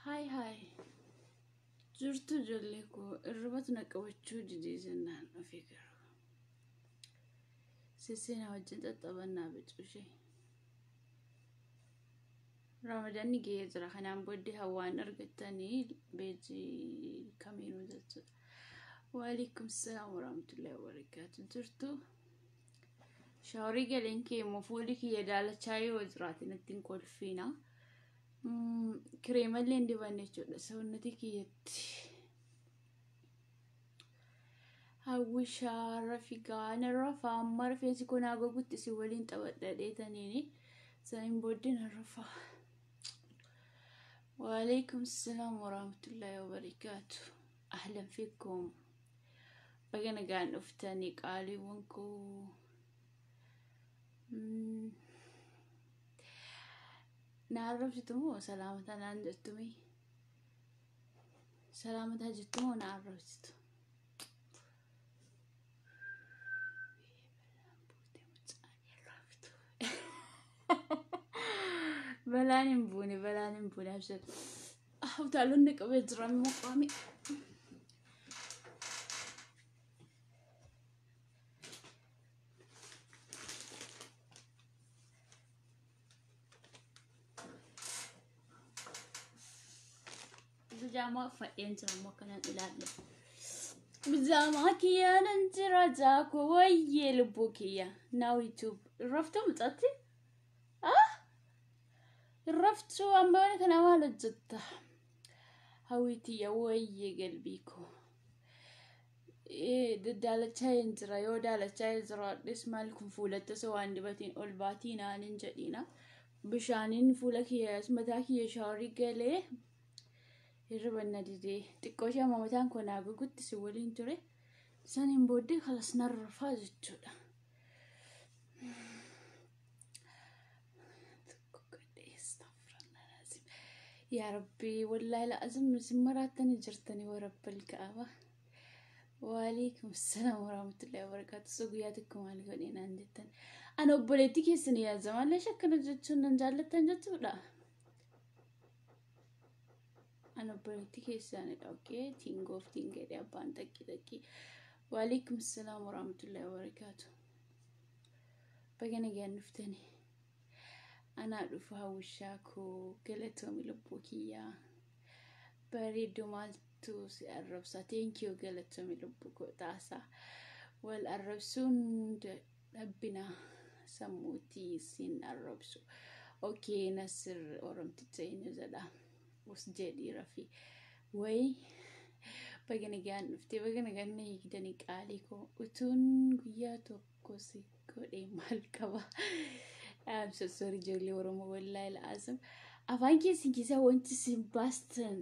Haay haay, jirtu ijoollee koo? Irribatu na qabachuu didee jennaan ofii garuu. Sisseenaa wajjin xaxxabannaa bicuu ishee. Ramadaanni ga'ee jira. Kanaan booddee hawaan argattanii beejii kamiinuu jechuudha. Waalaikum salaam warahmatullahi wabarakatuh. Jirtu? Shaaworii galeen kee immoo fuulli kiyya daalachaa yoo jiraate natti hin kolfiina. Kireemallee hin dibanne jechuudha sawunnati kiyyatti. Hawwishaa rafigaa narra rafaa, amma rifeensi koo naa gogutti isin waliin taphadha dheetaniini. Saniin booddee narra rafaa. Waalaikum salaam warahmatullahi wabarakatuh. Ahlan fikum. Baga nagaan dhuftanii qaaliiwwan koo. Na arrabsitu moo salaamataa naan jettumi? Salaamataa jettu moo na arrabsitu? Balaan hin buune, balaan hin buune, abshir. Utaalonni qabee jiran immoo qaami. Bijaamaa uffadheen jira immoo akkanan ilaalle. Bijaamaa kiyya nan jira jaakoo wayyee lubbuu kiyya. Now YouTube. Raftuu mucatti? Ah! Raftuu amma waan kana maal hojjetta? Hawwiitiyya wayyee galbii koo. Daalachaa hin jira, yoo daalachaa hin jiraadhes maal kun fuulatti osoo waan dibatiin ol baatii naan hin jedhiina. Bishaaniin fuula kiyya mataa kiyya shaaworii galee hirriba na didee xiqqoo ishee amma mataan koo naa gogutti si waliin ture. Saniin booddee kalas narrafaa jechuudha. Yaa Rabbi, wallaahi la'azim isin maraattanii jirtanii warabbal ka'aba. Waalaikum salaam warahmatullahi wabarakatuh. So guyyaa tokko maal godhee naan jettan. Ani obboleettii keessan yaadamaa leesha akkana jechuun nan jaallattan jechuudha. Ani obboleettii keessanidha. Okay, tiingoof tiingeedhe abbaan xaqqii xaqqii. Waalaikum salaam warahmatullahi wabarakatuh. Baga nagaan dhuftanii. Anaa dhufu hawwishaa koo, galatoomi lubbuu kiyyaa. Bareedduu maaltu si arrabsa? Thank you, galatoomi lubbuu koo taasaa. Wal arrabsuun dhabbina sammuutii sin arrabsu. Okay, Nasir Oromticha eenyu jedha. Us jedhii rafi. Wayi baga nagaan dhuftee, baga nagaan na eegdanii qaalii koo. Utuun guyyaa tokko si godhee maal qaba? I'm so sorry ijoollee Oromoo, wallaahi la'aasam. Afaan keessan keessaa wanti isin baastan,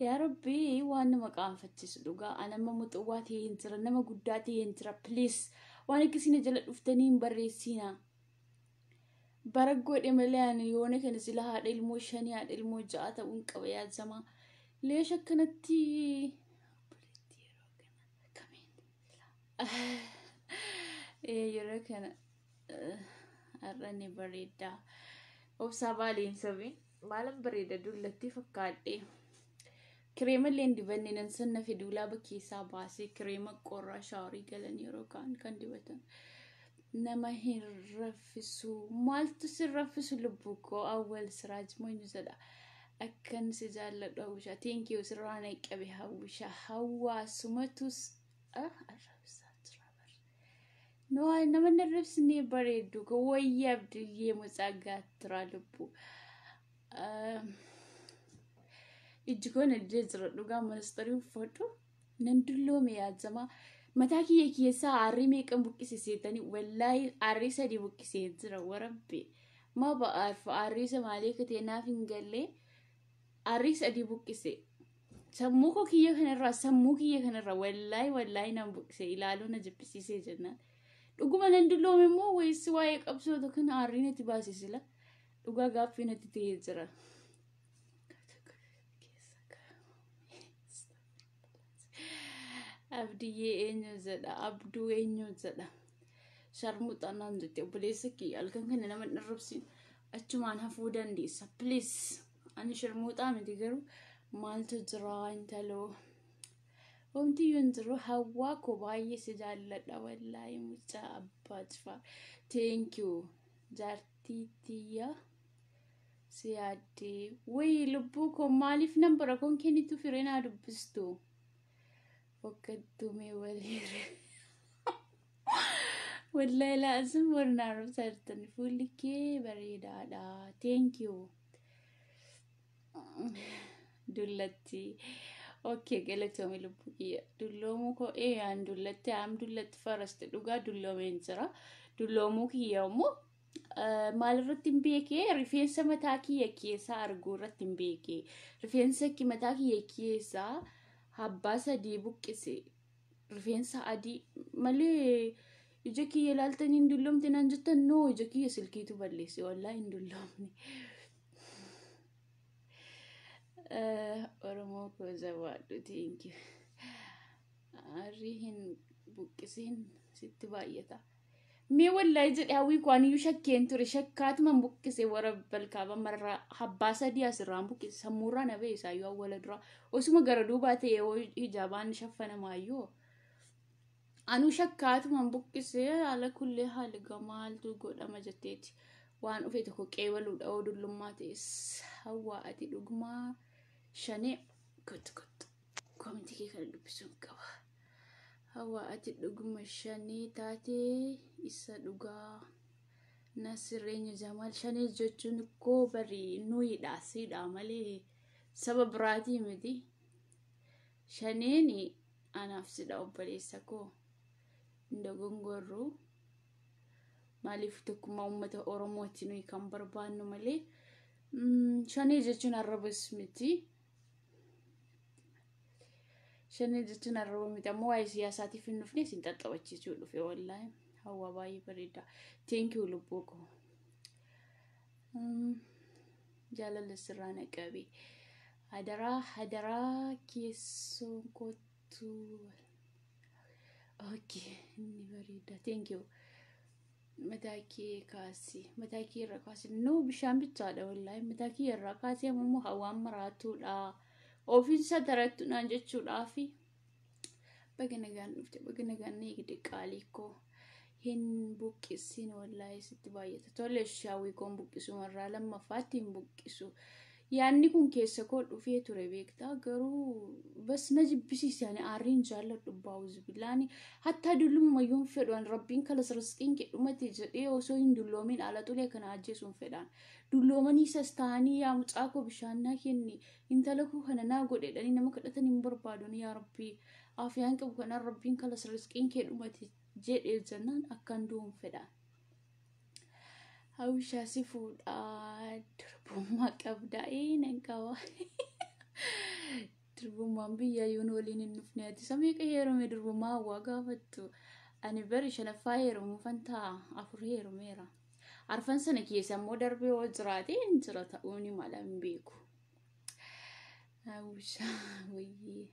yaa Rabbi, waan nama qaanfachiisu dhugaa. Ani amma muxuwwaa ta'ee hin jira, nama guddaa ta'ee hin jira. Please, waan akkasii na jala dhuftanii hin barreessinaa. Bara godhe malee ani yoona kana sila haadha ilmoo shanii, haadha ilmoo ja'a ta'uun qaba yaadamaa. Leesha akkanatti obboleettii yeroo kana akkamiin? Yeroo kana har'a ni bareeda. Obsaa baaliin sabiin maalan bareeda dullatti fakkaadhe. Kireema illee hin dibanne, nan sanna fi duulaaba keessaa baasee kireema qorraa shaaworii galan yeroo kaan kan dibatan. Nama hin raffisu. Maaltu si raffisu lubbuu koo? Awwal Siraaj moo jedha. Akkan si jaalladhu hawwishaa. Thank you, sirraa na qabe hawwishaa. Hawaasumatus arrabsaa jira bara. No, nama hin arrabsine bareeddu koo wayya abdiyyee mucaa gaattiraa lubbuu. Ijji koo na didee jira dhugaa, ministeerii uffadhu. Nan dulloome yaadamaa. Mataa kiyya keessaa aarrii meeqan buqqise seetanii? Wallaahi aarrii sadii buqqisee jira warabbe. Maa ba'aarfa aarrii isa maalii akka ta'e naaf hin galle, aarrii sadii buqqise. Sammuu koo kiyya kanarraa, sammuu kiyya kanarraa wallaahi wallaahi nan buqqise, ilaaluu na jibbisiisee jennaan. Dhuguma nan dulloome immoo wayissi waa'ee qabsoota kana aarrii natti baase sila. Dhugaa gaaffii natti ta'ee jira. Abdiyyee eenyu jedha, Abduu eenyu jedha. Sharmuuxaa naan jette obboleessa kiyya, halkan kana nama hin arrabsin, achumaan hafuu dandeessa. Please, ani sharmuuxaa miti, garuu maaltu jira intaloo? Homtiyyuu hin jiru. Hawwaa koo, baay'ee si jaalladha wallaahi, mucaa abbaa jifaar. Thank you. Jaartii tiyya si yaaddee wayi lubbuu koo, maaliif nan bara koon kennitu firee naa dubbistu? Fokkattuu mee waliire. Wallahi laazim warra arrabsaa jirtan, fuulli kee bareedaadha. Thank you. Dullatti. Okay, galatoomi lubbuu kiyya. Dulloomuu koo ee aan dullatti, am dullatti faraste, dhugaa dulloomeen jira. Dulloomuu kiyya immoo maalirratti hin beekee? Rifeensa mataa kiyya keessaa arguu irratti hin beekee. Rifeensa mataa kiyya keessaa abbaa sadii buqqise. Rifeensa adii malee ija kiyya ilaaltanii hin dulloomte naan jettan? Noo, ija kiyya silkiitu balleesse, wallaahi hin dulloomne. Oromoo koo jabaadhu, thank you. Arrii hin buqqisiin, sitti baay'ata. Mee wallaahi jedhe hawwii koo, aniyyuu shakkeen ture, shakkaatuman buqqise. Warra balkaaba marraa abbaa sadii asirraan buqqise, sammuurraa na ba'e isaayyuu awwala dura. Osuma gara duubaa ta'e yoo hijaabaan shaffanamaayyuu. Anuu shakkaatuman buqqise. Haala kullee haala gamaaltu godhama jetteeti. Waan dhufe tokko qeebaluudha oo dullummaa ta'es. Hawwaa, ati dhugumaa shanee? Kottu kottu, koomentii kee kana dubbisuun qaba. Hawwaa, ati dhuguma shanee taatee isa dhugaa? Nasirreenya Jamaal, shanee jechuun koo bari nuyidha siidha malee saba biraatii miti. Shaneen anaaf sidha, obboleessa koo, hin dogongorru. Maaliif tokkummaa uummata Oromooti nuyi kan barbaannu malee shanee jechuun arrabas miti. Shanee jechuun arraba miti. Ammoo waa'ee siyaasaatiif hin dhufne, isin xaxxabachiisuu dhufe wallaahi. Hawwaa, baay'ee bareeda. Thank you lubbuu koo. Jaalala sirraa na qabe. Hadaraa hadaraa keessoon kottu. Okay, inni bareeda. Thank you. Mataa kee kaasi. Mataa kee irra kaasi. No, bishaan bichaadha wallaahi. Mataa kee irraa kaasee ammoo hawaan maraatuudha. Ofiinsa tarattu naan jechuudhaafi. Baga nagaan dhufte, baga nagaan na eegde qaalii koo. Hin buqqisiin wallaahi, sitti baay'ata. Tole, shaawii koon buqqisu, marraa lammaffaatti hin buqqisu. Yaadni kun keessa koo dhufee ture beektaa, garuu bas na jibbisiise. Ani aarriin jaalladhu, baawuzu billaani, hattaa dullummayyuun fedhu. Ani rabbiin kalas risqiin kee dhumate jedhee osoo hin dulloomin ala xulee kana ajjeesuun fedhaan. Dulloomanii sas ta'anii yaa mucaa koo bishaan naa kenni, intala koo kana naa godhedhanii nama kadhatan hin barbaadu. Yaa rabbii, afiyaan qabu kanaan rabbiin kalas risqiin kee dhumate jedhee jennaan akkan du'uun fedhaan. Hawwishaa, si fuudhaa, durbummaa qabdaa? Ee, nan qaba. Durbummaan biyya yoon waliin hin dhufne, ati sameeqa heerume durbummaa hawwaa gaafattu? Ani bari shanaffaa heerumuufan ta'a, afur heerumeera. Arfan sana keessa immoo darbee yoo jiraate hin jira, ta'uu ni mala, hin beeku. Hawwishaa wayyee.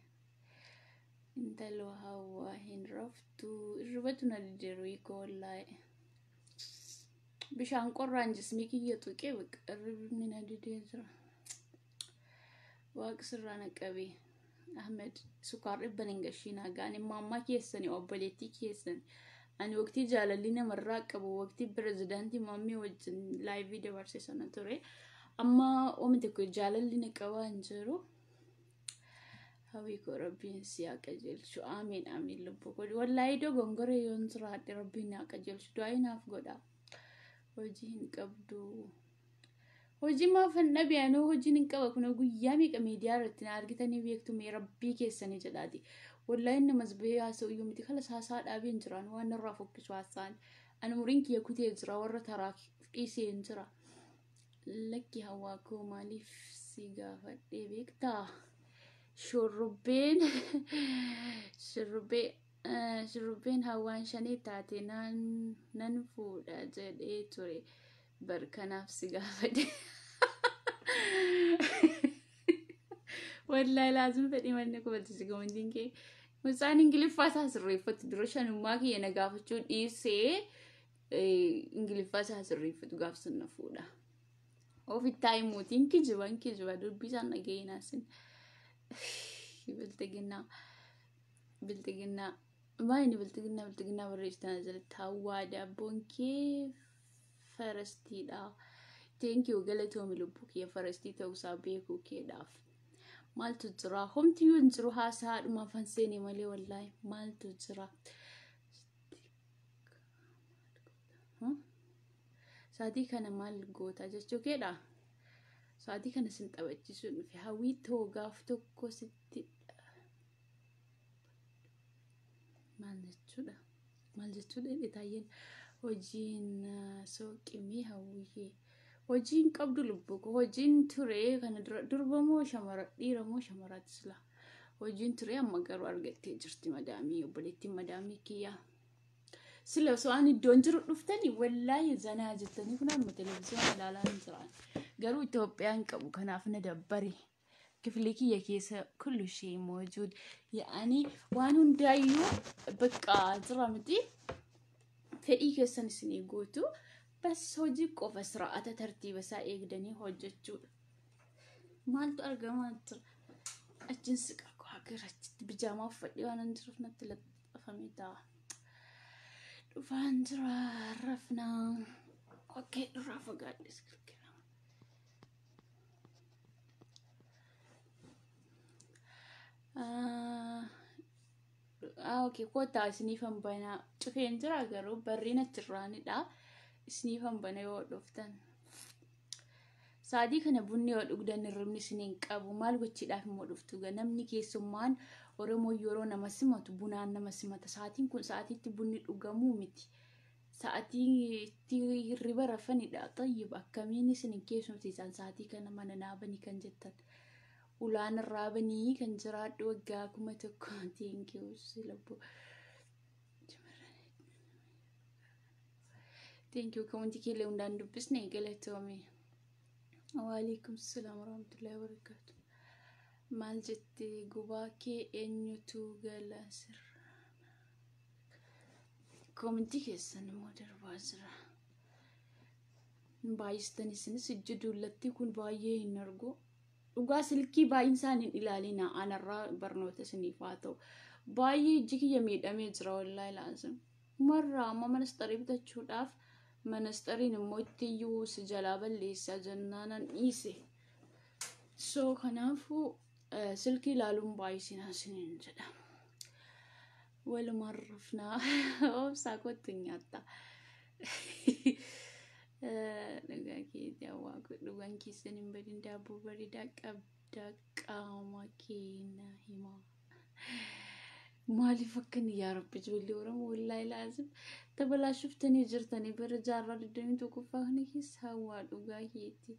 Intaloo hawwaa, hin raftu? Irribatu na dideeru hiikoo wallaahi. Bishaan qorraan jismii kiyya tuqee irribni na didee jira. Waaqa sirraa na qabee. Ahmed, sukaar dhibban hin gashiin hagaan immoo keessani, obboleettii keessan. Ani waqtii jaalalli namarraa qabu waqtii pirezidaantii maammii wajjin live dabarse sana ture. Amma oomni tokko jaalalli na qabaa hin jiru. Hawwii koo, rabbiin si haa qajeelchu. Amiin amiin lubbuu godhi. Wallaahi dogongoree yoon jiraadhe rabbiin haa qajeelchu. Du'aa naaf godha. Hojii hin qabdu. Hojii maaf hin dhabe? Anoo hojiin hin qaba. Kun guyyaa meeqa miidiyaa irratti na argitanii beektu? Mee rabbii keessanii jedhaati. Wallaahi namas bahee haasa'u iyyuu miti, kalas haasaa dhaabee hin jiraan, waan narraa fokkisu haasa'an. Ani umuriin kiyya kutee jira, warra taraa dhiisee hin jira. Lakki hawaa koo, maaliif si gaafadhee beektaa? Shurrubbeen shurrubbee shurrubbeen hawaan shanii taate nan fuudha jedhee ture bar, kanaaf si gaafadhe. Wallaahi laazim fedhii manni kubalchise komentiin kee. Mucaan Ingiliffaa isaa sirreeffatu dura shanummaa kiyya na gaafachuu dhiisee Ingiliffaa isaa sirreeffatu gaaf sun na fuudha. Ofitti himuutiin kijiban kijiba dubbii isaan dhaga'inaa sin. Bilxiginnaa bilxiginnaa maayini bilxiginnaa bilxiginnaa barreessitan jalatti hawwaa daabboon kee farastiidha. Thank you, galatoomi lubbuu kiyya, farastii ta'uusaa beekuu keedhaaf. Maaltu jira? Homtiyyuu hin jiru, haasaadhuma afaan seenee malee wallaahi maaltu jira? Sa'aatii kana maal goota jechuu keedha? Sa'aatii kana sin taphachiisuu dhufe. Hawwii too gaaf tokko sitti maal jechuudha? Maal jechuudha inni taayyeen hojiin sooqimii hawwiyyee. Hojiin qabdu lubbuu koo, hojiin ture kana dura durba moo shamara, dhiira moo shamaraatti sila. Hojiin ture, amma garuu argattee jirti madaamii, obboleettiin madaamii kiyyaa. Sila osoo ani iddoon jiru dhuftanii wallaahi zanaa jettanii kun amma televezyiinii ilaalaa hin jiran. Garuu Itoophiyaan qabu, kanaaf na dabbare. Kifilii kiyya keessa kullu ishee mawjuud. Yaa'anii waan hundaayyuu bakka jira miti. Fedhii keessan isinii guutu. Bas hojii qofa sira'ata tartiiba isaa eegdanii hojjechuudha. Maaltu argamaa jira? Achiin siqa gara achitti bijaamaa uffadhee waan hin jiruuf natti laxxafamee ta'a. Dhufaan jira rafnaa. Okay, irraa fagaadhe silkina. Okay, kottaa isiniifan banaa. Cufeen jira garuu barriin achirraanidha. Isiniifan bana yoo dhuftan. Sa'aatii kana bunni yoo dhugdan hirribni isiniin qabu. Maal gochiidhaaf immoo dhuftu? Namni keessummaan Oromoo yeroo nama simatu bunaan nama simata. Sa'aatiin kun sa'aatiitti bunni dhugamuu miti. Sa'aatii itti hirriba rafanidha. Tayyib, akkamiin isin hin keessumsiisan sa'aatii kana mana naabanii kan jettan. Ulaan irraa banii kan jiraadhu waggaa 1000. Thank you lubbuu. Thank you, commentii keellee hundaan dubbisne, galatoome. Waalaikum salaam warahmatullahi wabarakatuh. Maal jette gubaa kee eenyutu gala sirra? Commentii keessan immoo darbaa jira. Baay'istan isinis ijji dullatti kun baay'ee hin argu. Dhugaa silkii baay'insaan hin ilaalina, anarraa barnoota isiniif haa ta'u. Baay'ee ijji kiyya miidhamee jira wallaahi laazim. Marraa amma manastarii bitachuudhaaf, manastariin immoo itti iyyuu si jalaa balleessaa jennaanan dhiise. So kanaafuu silkii ilaaluun baay'isinaa isiniin jedha. Walumaan rafnaa, obsaa kottu nyaatta. Dhugaa keetii hawaa, dhugaan keessan hin badin, daabboo bareedaa qabda, qaama keenya himaa. Maaliif akkani yaa Rabbi, ijoollee Oromoo wallaahi laazim tabalaashuftanii jirtanii bara jaarraa 21ffaa kana keessa. Hawaa, dhugaa keetii,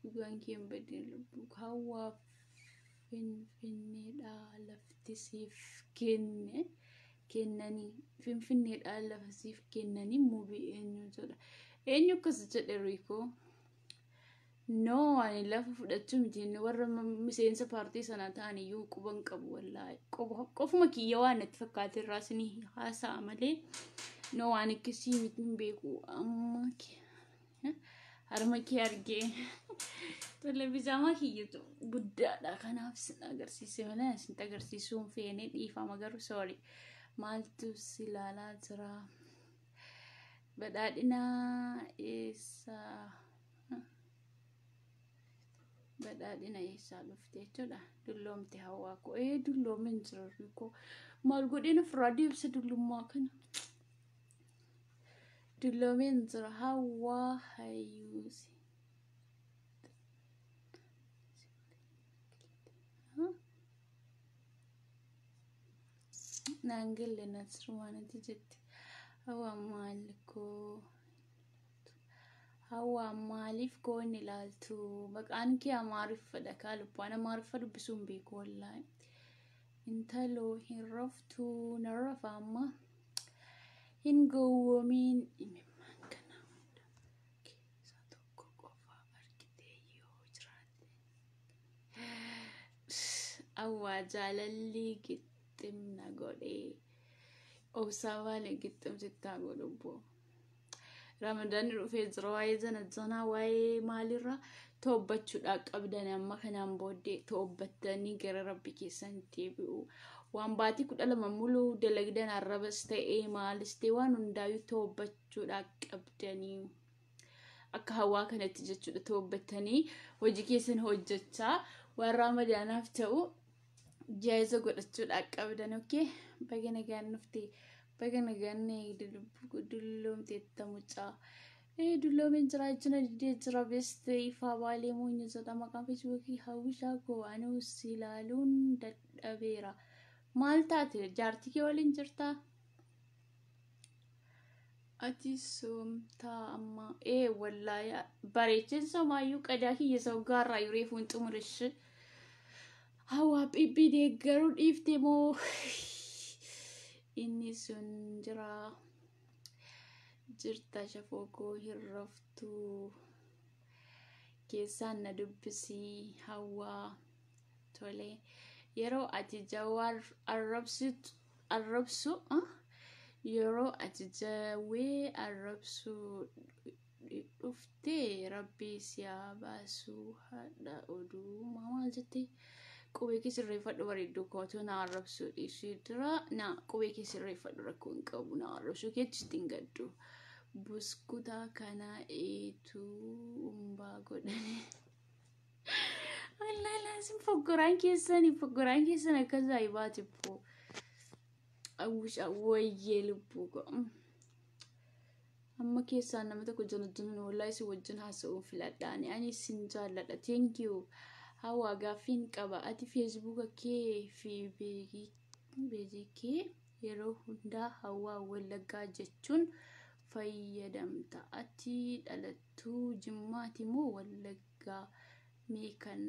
dhugaan kee hin badin lubbuu. Hawaa, Finfinneedhaa lafti siif kenne kennanii, Finfinneedhaa lafa siif kennanii mubii eenyu jedha? Eenyu akkas jedhe Riikoo? No, ani lafa fudhachuu miti, inni warra miseensa paartii sanaa ta'an iyyuu quban qabu wallaahi. Qofuma kiyya waan natti fakkaate irraa isinii haasa'a malee no, waan akkasii miti, hin beeku. Amma harma kee argee televizaamaa kiyyatu guddaadha, kanaaf isin agarsiise malee isin agarsiisuu hin feene, dhiifama garuu, sorry. Maaltu si ilaalaa jira? Badhaadhina eessaa? Badhaadhina eessaa dhufte jechuudha? Dulloomte hawaa koo. Ee, dulloomeen jira Riikoo. Maal godheen ofirraa deebisa dullummaa kana? Dulloomeen jira hawaa hayyuusi. Naan galle Nasir waan ati jette. Hawaa maal koo? Hawaa maaliif koo hin ilaaltu? Maqaan kee Amaariffadha kaa lubbaan Amaariffa dubbisuu hin beeku wallaahi. Intaloo hin raftuu? Nan rafa amma. Hin gowwoomiin, imimmaan kana hunda keessa tokko qofa argitee yoo jiraatte. Awwaa, jaalalli gixxim na godha. godhee. Obsaa baalee gixximsittaa godhu. Ramadaanni dhufee jira. Waa'ee jana janaa, waa'ee maalirraa toobbachuudhaa qabdan. Amma kanaan booddee toobbattanii gara Rabbi keessan deebi'u. Waan baatii 12 muluu dalagdan, arrabas ta'ee maalis ta'e, waan hundaayyuu toobbachuudhaa qabdanii. Akka hawaa kanatti jechuudha, toobbattanii hojii keessan hojjechaa waan Ramadaanaaf ta'u jaayiza godhachuudhaa qabdan. Okay, baga nagaan dhufte, baga nagaan dulloomteetta mucaa. Dulloomeen jira jina didee jira. Beeste ifaa baalee moonye jedha maqaan Feesbuukii. Hawwishaa koo, anuu si ilaaluun dadhabeera. Maal taate? Jaartii kee waliin jirtaa? Ati soomtaa amma? Ee wallaahi, bareecheen somaayyuu qadaa kiyya soggaarraa reefuun xumurish. Hawaa phiphi deeggaruu dhiifte moo? Inni sun jira. Jirta shafoo koo, hin raftuu? Keessaan na dubbisii hawaa. Tole, yeroo ati Jawaar arrabsitu arrabsu, yeroo ati Jawwee arrabsu dhuftee, Rabbii si haa baasuu. Haadha oduu maal jettee? Qubee kee sirreeffadhu, bareedduu kootu. Na arrabsuu dhiisuu dura na qubee kee sirreeffadhu. Rakkoo hin qabu, na arrabsuu keetti hin gaddu. Buskuta kana eetuu umbaa godhani. Wallaahi laasim, foggoraan keessanii, foggoraan keessan akka ajaa'ibaati boo. Awwisha wayyee lubbuu ko. Amma keessaan nama tokko jala wallaahi si wajjin haasa'uun filadhaani. Ani sin jaalladha. Thank you. Hawaa, gaaffiin qaba. Ati Feesbuuka kee fi peejii kee yeroo hundaa Hawaa Wallaggaa jechuun fayyadamta. Ati dhalattuu Jimmaati moo Wallaggaa? Mee kan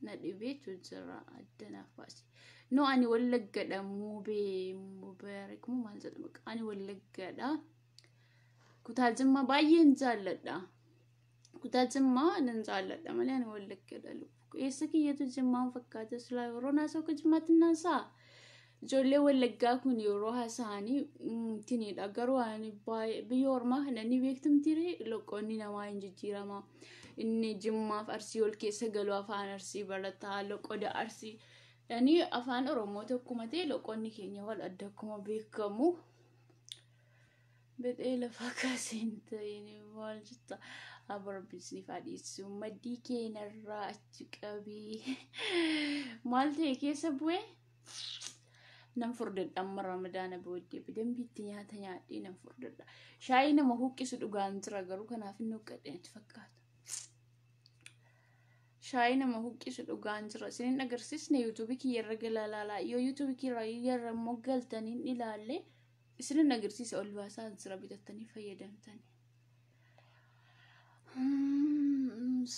na dhibeetu jira, addanaaf baasi. No, ani Wallaggadha. Mubee Mubarak moo maal jedhama? Ani Wallaggadha. Kutaa Jimmaa baay'een jaalladha. Kutaa Jimmaa nan jaalladha malee ani Wallaggadha lubbu. Eessa kiyyatu Jimmaan fakkaata silaa? Yeroo naasoo akka Jimmaatti naasaa. Ijoollee Wallaggaa kun yeroo haasa'anii tinidha. Garuu ani baay'ee biyya ormaa kana ni beektumtire, loqonni namaa hin jijjiirama. Inni Jimmaaf Arsii ol keessa galu afaan Arsii barataa, loqoda Arsii. Yani afaan Oromoo tokkuma ta'e, loqonni keenya wal adda akkuma beekamu. Bexee lafaa kaasee hin ta'in maal jetta? Abarbisniif dhiisu, maddii keenarraa achi qabii. Maal ta'e keessa bu'ee? Nan furdadha amma Ramadaana booddee, dambiitti nyaata nyaadhee nan furdadha. Shaayii nama huqqisu dhugaan jira, garuu kanaaf inni huqqadhe natti fakkaata. Shaayii nama huqqisu dhugaan jira. Isinin agarsiisne, yuutuubii kiyyarra galaa ilaalaa. Yoo yuutuubii kiyyarra immoo galtanii hin ilaalle, isinin agarsiisa, ol baasaa jira, bitattanii fayyadamtanii.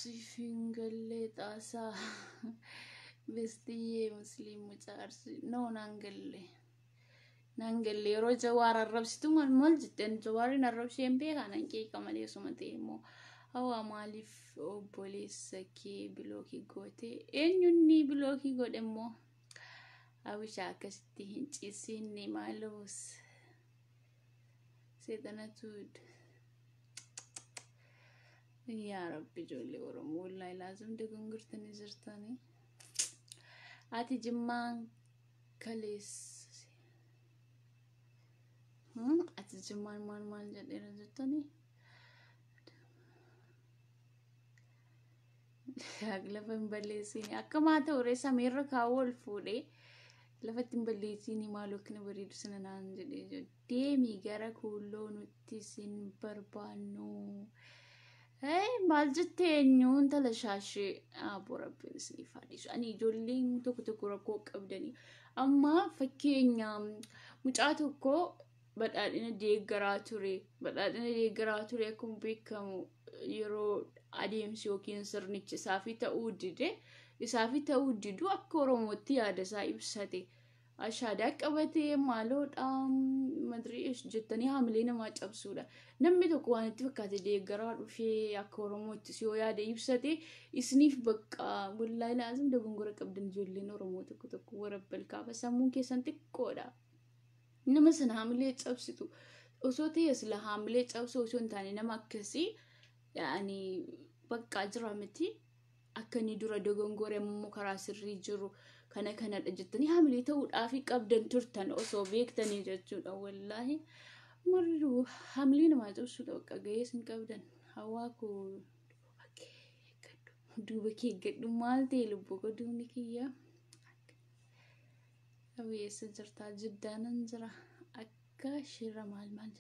Siif hin gallee xaasaa. Bestiyyee musliim mucaa Arsii. No, naan galle. Naan galle, yeroo Jawaar arrabsitu maal maal jetteen? Jawaariin arrabsee hin beekaa, nan qeeqa malee osuma ta'e immoo. Hawaa, maaliif obboleessa kee block goote? Eenyunni block godhe immoo? Hawwisha, akkasitti hin ciisinne maaloos. Seexanatu. Yaa Rabbi, ijoollee Oromoo wallaahi laazim dogongortanii jirtanii. Ati Jimmaan kaleessa. Ati Jimmaan maal maal jedheera jettanii? Lafa hin balleessini. Akka maa ta'u ree, samiirra kaawuu ol fuudhee lafatti hin balleessini, maaloo akkana bareedu sana naan jedhee jiru. Deemi gara kuulloo, nutti sin barbaannu. Maal jettee? Eenyu intala shaashee? Abbo, Rabbiin isiniif haa dhiisu. Ani ijoolleen tokko tokko rakkoo qabdanii. Amma fakkeenya mucaa tokko badhaadhina deeggaraa ture. Badhaadhina deeggaraa ture, akkuma beekamu yeroo adeemsi yookiin sirnichi isaafi ta'uu dide, isaafi ta'uu didu, akka Oromootti yaada isaa ibsate. Ashaadaa qabatee maaloodha madirii jettanii haamilee namaa cabsuudha. Namni tokko waan itti fakkaate deeggaraa dhufee akka Oromoottis yoo yaada ibsate isiniif bakka wallaahi laazim dogongora qabdan ijoolleen Oromoo tokko tokko warabbal kaafa sammuun keessan xiqqoodha. Nama sana haamilee cabsitu osoo ta'e sila haamilee cabsu osoo hin taane nama akkasii yaani bakka jira miti akka inni dura dogongore immoo karaa sirrii jiru kana kanadha jettanii haamilee ta'uudhaaf qabdan turtan osoo beektanii jechuudha. Wallaahi marru haamilee namaa cabsuudha bakka ga'ees hin qabdan. Hawaa koo duuba kee gadhu maal ta'e lubbuu koo duubni kiyya. Eessa jirtaa? Jiddaanan jira. Akka shira maal maal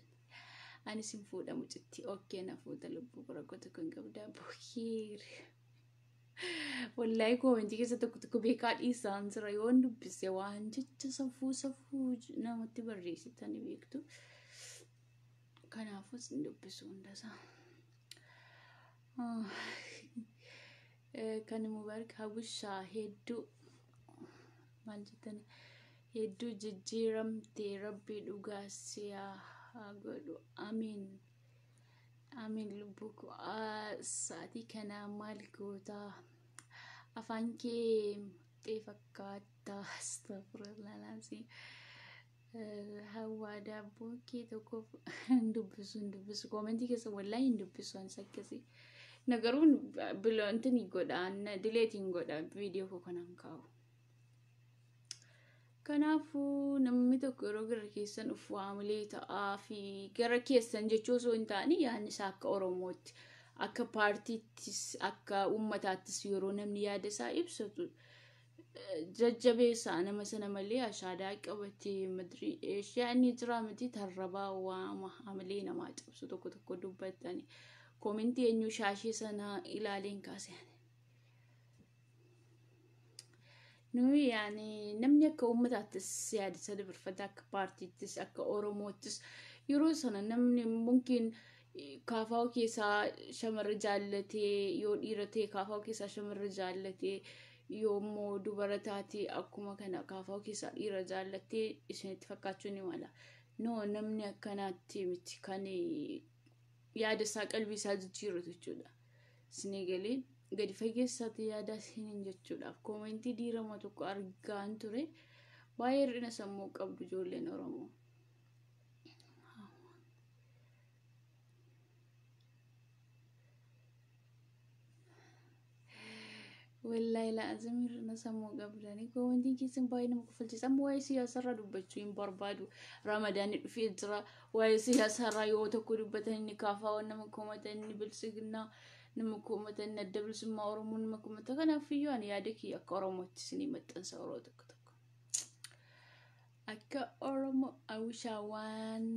ani sin fuudha mucitti. Okkee na fuuta lubbuu koo rakkoo tokko hin qabdaa. Bokiir. Wallaahi koomentii keessa tokko tokko beekaa dhiisaan jira yoon dubbise waan jecha safuu safuu namatti barreessitanii beektu. Kanaafuu sin dubbisu hundasaa. Kan Mubaarak Hawwishaa hedduu maal jettani hedduu jijjiiramtee rabbii dhugaa si haa godhu. Amiin. Amiin lubbuu koo sa'aatii kana maal gootaa? Afaan kee muxxee fakkaata. Astagfirullah. Hawwaa daabboo kee tokko hin dubbisu hin dubbisu. Koomentii keessa wallaahi hin dubbisu anis akkasii. Na garuu biloontin godha dileetiin godha viidiyoo koo kanaan kaa'u. Kanaafuu namni tokko yeroo gara keessan dhufu haamilee ta'aa fi gara keessan jechuu osoo hin taane yaadni isaa akka Oromootti, akka paartiittis, akka uummataattis yeroo namni yaada isaa ibsatu jajjabeessaa nama sana malee ashaadaa qabatee madirii eeshiyaa inni jira miti tarrabaa waama haamilee namaa cabsu tokko tokko dubbatani. Koomentii eenyu shaashee sana ilaaleen kaase. Nuyi yaani namni akka uummataattis yaada isa dabarfata akka paartiittis akka Oromoottis yeroo sana namni mungkin kaafaa keessaa shamarra jaallatee yoo dhiira ta'e kaafaa keessaa shamarra jaallatee yoo immoo dubara taate akkuma kana kaafaa keessaa dhiira jaallattee isinitti fakkaachuu ni mala. No namni akkanaatti miti kan yaada isaa qalbii isaa jijjiiratu jechuudha. Isinii galee gadi fageessaati yaada isiniin jechuudhaaf koomentii diirama tokko argaan ture baay'ee hir'ina sammuu qabdu ijoolleen Oromoo. Wallaahi laazim hir'ina sammuu qabdanii koomentiin keessan baay'ee nama kofalchiisa. Amma waa'ee siyaasarraa dubbachuu hin barbaadu. Ramadaanni dhufee jira. Waa'ee siyaasarraa yoo tokko dubbatan inni kaafaa nama komatan inni bilisignaa nama komatan inni adda bilisummaa Oromoo nama komata. Kanaafiyyuu ani yaada kiyya akka Oromootti isinii maxxansa yeroo tokko tokko. Akka Oromoo hawwishaa waan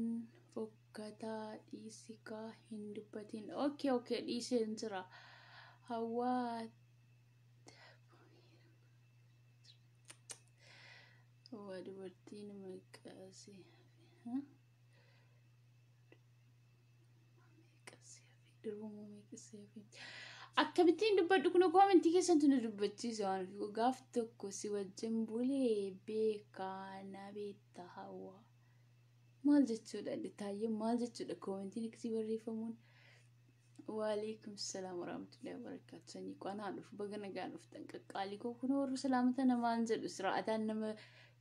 fokkataa dhiisikaa hin dubbatin. Okay okay dhiiseen jira. Hawwaa Hawwaa dubartiin maqaasii akkamittiin dubbadhu kun koomentii keessantu na dubbachiisa waan ofii gaaf tokko si wajjin bulee beekaa na beekta hawwaa. Maal jechuudha taayyee maal jechuudha koomentiin akkasii barreeffamuun. Waalaikum salaam warahmatullahi wabarakatuh. Sanyii qanaa dhufu baga nagaan dhuftan qaqqaalii koo kun warri salaamata namaan jedhu siraataan nama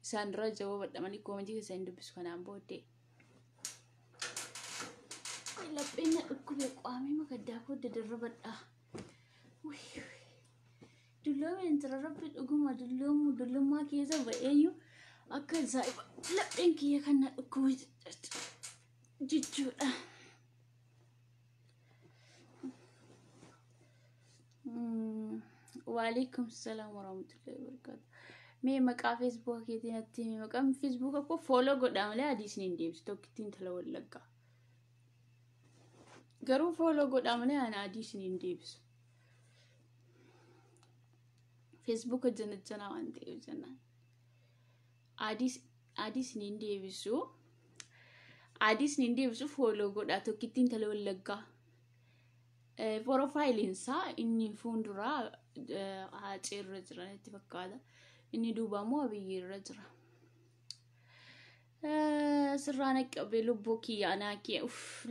isaan dura jawaabadha malee koomentii keessa hin dubbisu kanaan booddee. Lapheen na dhukkube qaamii makaddaa koo dadarrabadha. Dulloomeen jira rabbi dhuguma dulloomu dullummaa keessa ba'eeyyuu akka ajaa'iba lapheen kiyya kan na dhukkube jechuudha. Waalaikum salaam warahmatullahi wabarakatuh. Mee maqaa feesbuuka keetii natti himi. Maqaan feesbuuka koo fooloo godhaa malee adii isiniin deebisu tokkittiin intala Wallaggaa. Garuu fooloo godhaa malee ani adii isiniin deebisu. Feesbuuka jana janaa waan ta'eef jennaan. Adii isiniin deebisu. Adii isiniin deebisu fooloo godhaa tokkittiin intala Wallaggaa. Piroofaayiliin isaa inni fuulduraa Haacee irra jira natti fakkaata. Inni duubaa immoo Abiyyi irra jira. Sirraa naqqabee lubbuu kiyya anaa kiyya.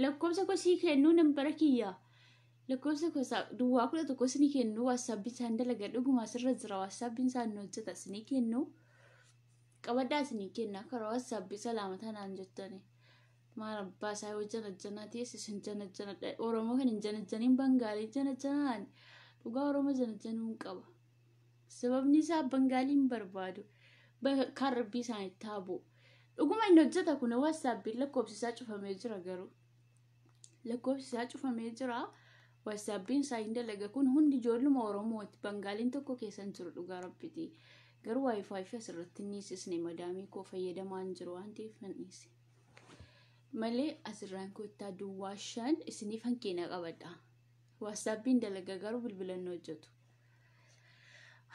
Lakkoofsa kosii kennuu nambara kiyya. Lakkoofsa kosaa duwwaa 11 isinii kennu. WhatsAppiin isaan dalaga, dhuguma asirra jira. WhatsAppiin isaan nu hojjeta, isinii kennu. Qabaddaa, isinii kenna karaa WhatsAppii. Salaamata naan jettani. Maal abbaa isaa yoo janajjanaa ta'es isin janajjanadha. Oromoo kan hin janajjaniin Bangaalii janajjanaan dhugaa Oromoo janajjanuu hin qaba. Sababni isaa Bangaaliin barbaadu. Kan rabbii isaanitti haa bu'u. Dhuguma inni hojjeta kun WhatsAppiin lakkoofsi isaa cufamee jira garuu. Lakkoofsi isaa cufamee jira. WhatsAppiin isaa hin dalaga. Kun hundi ijoolluma Oromooti. Bangaaliin tokko keessa hin jiru dhugaa rabbiiti. Garuu WiFi fi asirratti hin dhiisisne, madaamii koo fayyadamaa hin jiru waan ta'eef nan dhiise. Malee asirraan kottaa, duwwaa 5 isiniif hanqina qabadha. WhatsAppiin dalaga garuu bilbila hin hojjetu.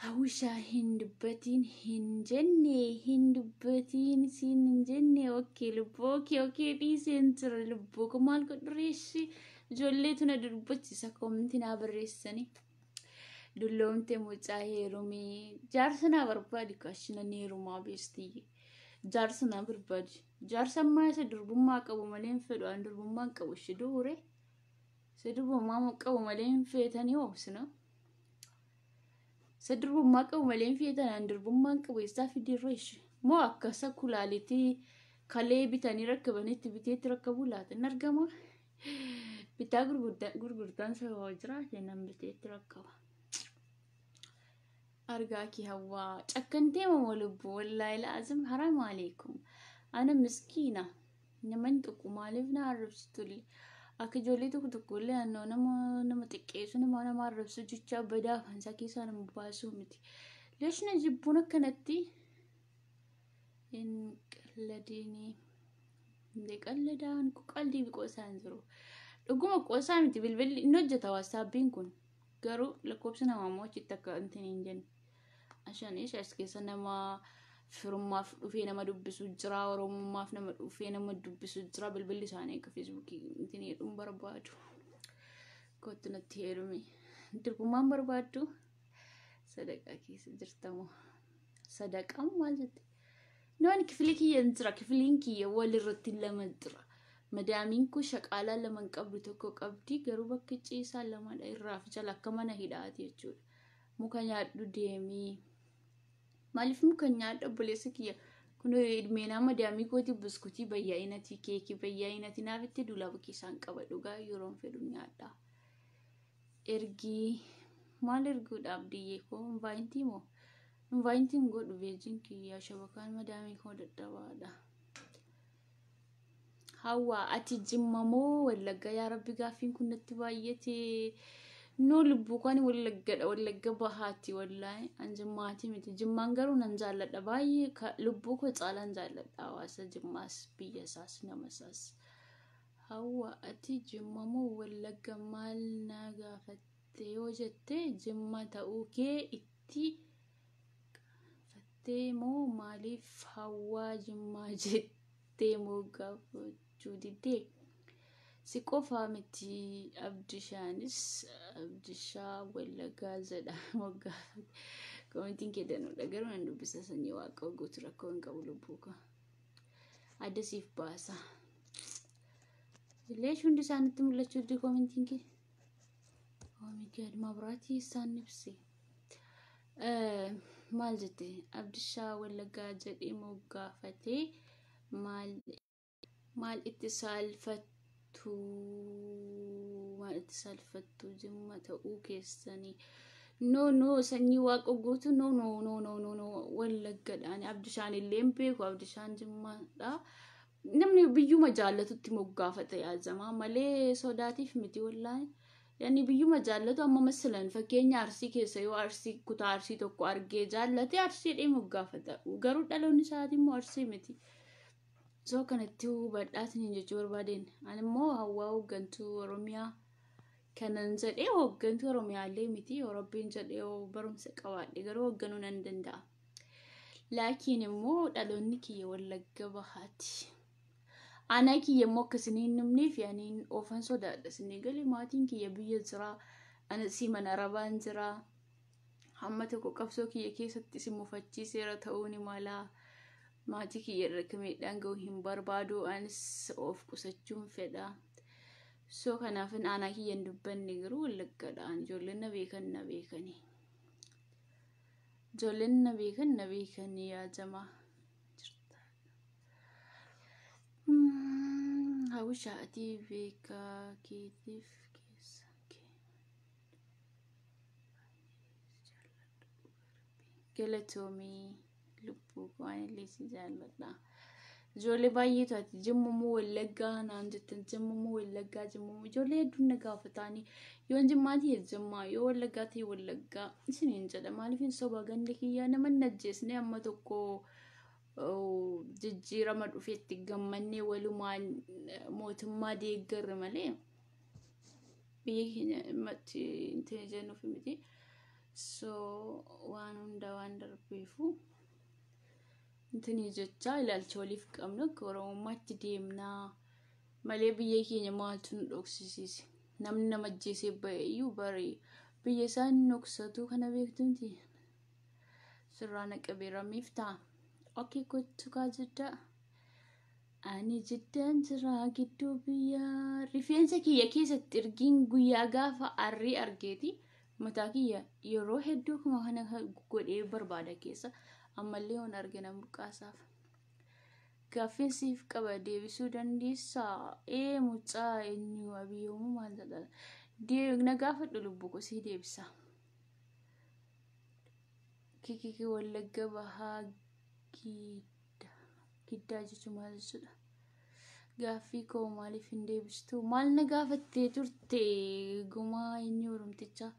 Hawwishaa, hin dubbatiin hin jenne, hin dubbatiin siin hin jenne. Okay lubbuu, okay, dhiiseen jira lubbuu. Kun maal godhureeshi? Ijoolleetu na dubbachiisa, comment naa barreessanii. Dulloomte mucaa, heerumii. Jaarsa naa barbaadi, kaashina ni heerumaa beestiyye. Jaarsa naa barbaadi. Jaarsa ammaa isa durbummaa qabu malee hin fedhu. An durbummaa hin qabu ishee duure. Isa durbummaa qabu malee hin feetanii oobsina. Isa durbummaa qabu malee hin feetan, an durbummaa hin qabu, eessaa fidirra ishee. Moo akkasa kulaalitii kalee bitanii rakkabanitti biteetti rakkabuu laata hin argama. Bitaa gurgurtaan sababa jiraate nan biteetti rakkaba. Argaa kee hawwaa cakkantee moo lubbuu? Wallaahi laazim, haraam aleekum. Ana miskiina naman tuqu, maaliif na arrabsitullee? Akka ijoollee tokko tokko illee annoo nama xiqqeessu, nama arrabsu jecha badaa afaan isaa keessaa nama baasuu miti. Leeshna jibbuun akkanatti hin qalladinii. Hin qalladaan, qaldii qoosaa hin jiru. Dhuguma qoosaa miti, bilbilli inni hojjeta WhatsAppiin kun. Garuu lakkoofsa namaa immoo achitti akka wanti hin jenne. Ashanis as keessa nama firummaaf dhufee nama dubbisu jira, Oromummaaf nama dhufee nama dubbisu jira. Bilbilli isaanii akka Facebookii ittiin jedhuun barbaadu. Kottu natti heerumi. Durbummaan barbaaddu? Sadaqaa keessa jirtamoo? Sadaqaan maal jette? Noon kifilii kiyya hin jira. Kifiliin kiyya walirratti lama jira. Madaamiin kun shaqaalaa lama hin qabdu, tokko qabdi, garuu bakki ciisaa lamadha, irraaf jala akka mana hidhaati jechuudha. Muka nyaadhu deemii. Maaliif muka nyaadhu obboleessa kiyya? Kun ilmeenaa madaamii kooti, buskutii bayyaa'inatii, keekii bayyaa'inatii naaf itti duulaa keessaan qaba, dhugaa yeroon fedhu nyaadha. Ergii maal erguudhaaf diyyee koo? Invite moo? Inviteiin godhu, beejiin kiyya shabakaan madaamii koo dadhabaadha. Hawwaa, ati Jimma moo Wallagga? Yaa Rabbi, gaaffiin kun natti baay'ate. No lubbuu kan Wallaggadha, Wallagga Bahaati wallaahi, an Jimmaati miti. Jimmaan garuu nan jaalladha baay'ee, lubbuu koo caalaan jaalladha hawaasa Jimmaas, biyya isaas, nama isaas. Hawwa, ati Jimma moo Wallagga maal na gaafatte yoo jette, Jimma ta'uu kee itti gaafattee moo maaliif hawwaa Jimmaa jettee moo gaafachuu diddee? Si qofaa miti, Abdishaanis Abdishaa Wallaggaa jedha moggaafate. Commentiin kee danuudha garuu nan dubbisa, sanyii waaqa guutu, rakkoo hin qabu lubbuu koo. Adda siif baasa. Leesh hundi isaanitti mul'achuu dide commentiin kee. Oh my God, mabraatii isaan ibsi. Maal jette? Abdishaa Wallaggaa jedhee moggaafatee maal itti saalfattu, maal itti saalfattu Jimma ta'uu keessanii? No, no, sanyii waaqa guutu, no, no, no, no, no, no, Wallaggadhaan. Abdishaan illee hin beeku, Abdishaan Jimmaadha. Namni biyyuma jaallatutti moggaafata yaazamaa malee sodaatiif miti wallaahi. Yani biyyuma jaallatu, amma masalan fakkeenya Arsii keessa yoo Arsii, kutaa Arsii tokko argee jaallate, Arsii dhee moggaafata. Garuu dhaloonni isaatii immoo Arsii miti. So kanatti hubadhaatiin jechuu barbaadeen. Ani immoo hawwaa hooggantuu Oromiyaa kanan jedhee, hooggantuu Oromiyaallee miti, yoo Rabbiin jedhee yoo barumsa qabaadhe garuu hoogganuu nan danda'a. Laakiin immoo dhaloonni kiyya Wallagga Bahaati. Aanaa kiyya immoo akkasii hin dhumneef ani oofan sodaadha. Isinii galee, maatiin kiyya biyya jira. Ani sii mana arabaan jira. Hamma tokko qabsoo kiyya keessatti isin mufachiiseera ta'uu ni mala. Maatii kiyya irra akka miidhaan ga'u hin barbaadu. Anis of qusachuun fedha. So kanaafin aanaa kiyya hin dubbanne, garuu Wallaggaadhaan ijoolleen na beekan na beekanii. Ijoolleen na beekan na beekanii yaa jamaa. Hawwisha, ati beekaa keetiif keessa kee. Galatoomii lubbuu, waan illee si jaalladha. Ijoollee baay'eetu ati Jimma Wallaggaa naan jettan, Jimma Wallaggaa, Jimma. Ijoollee hedduun na gaafatanii, yoon Jimmaa ta'e Jimmaa, yoo Wallaggaa ta'e Wallaggaa isiniin jedha. Maaliif hin soba? Ganda kiyyaa nama hin ajjeesne. Amma tokko jijjiirama dhufetti gammannee walumaan mootummaa deeggarre malee biyya keenya dhimmatti hin jennuuf miti. So waan hunda waan darbeefu intinii jecha ilaalcha waliif qabnu akka Oromummaatti deemnaa malee biyya keenya maaltu nu dhoksisiise? Namni nama ajjeesee ba'e iyyuu bari biyya isaan dhoksatu kana beektumti. Sirraa naqabeera miiftaa. Okay, kottu kaa jiddaa. Ani jiddaan jira gidduu biyyaa. Rifeensa kiyya keessatti ergiin guyyaa gaafa arrii argeeti. Mataa kiyya yeroo hedduu akkuma kana godhee barbaada keessa. Ammallee yoon argina buqqaasaaf. Gaaffiin siif qaba, deebisuu dandeessaa? Ee, mucaa eenyu abiyyoomu maal jedha? Na gaafadhu lubbuu koo, sii deebisa. Kikiki, Wallagga Bahaa Giddaa. Giddaa jechuun maal jechuudha? Gaaffii koo maaliif hin deebistu? Maal na gaafattee turte? Gumaa eenyu oromtichaa?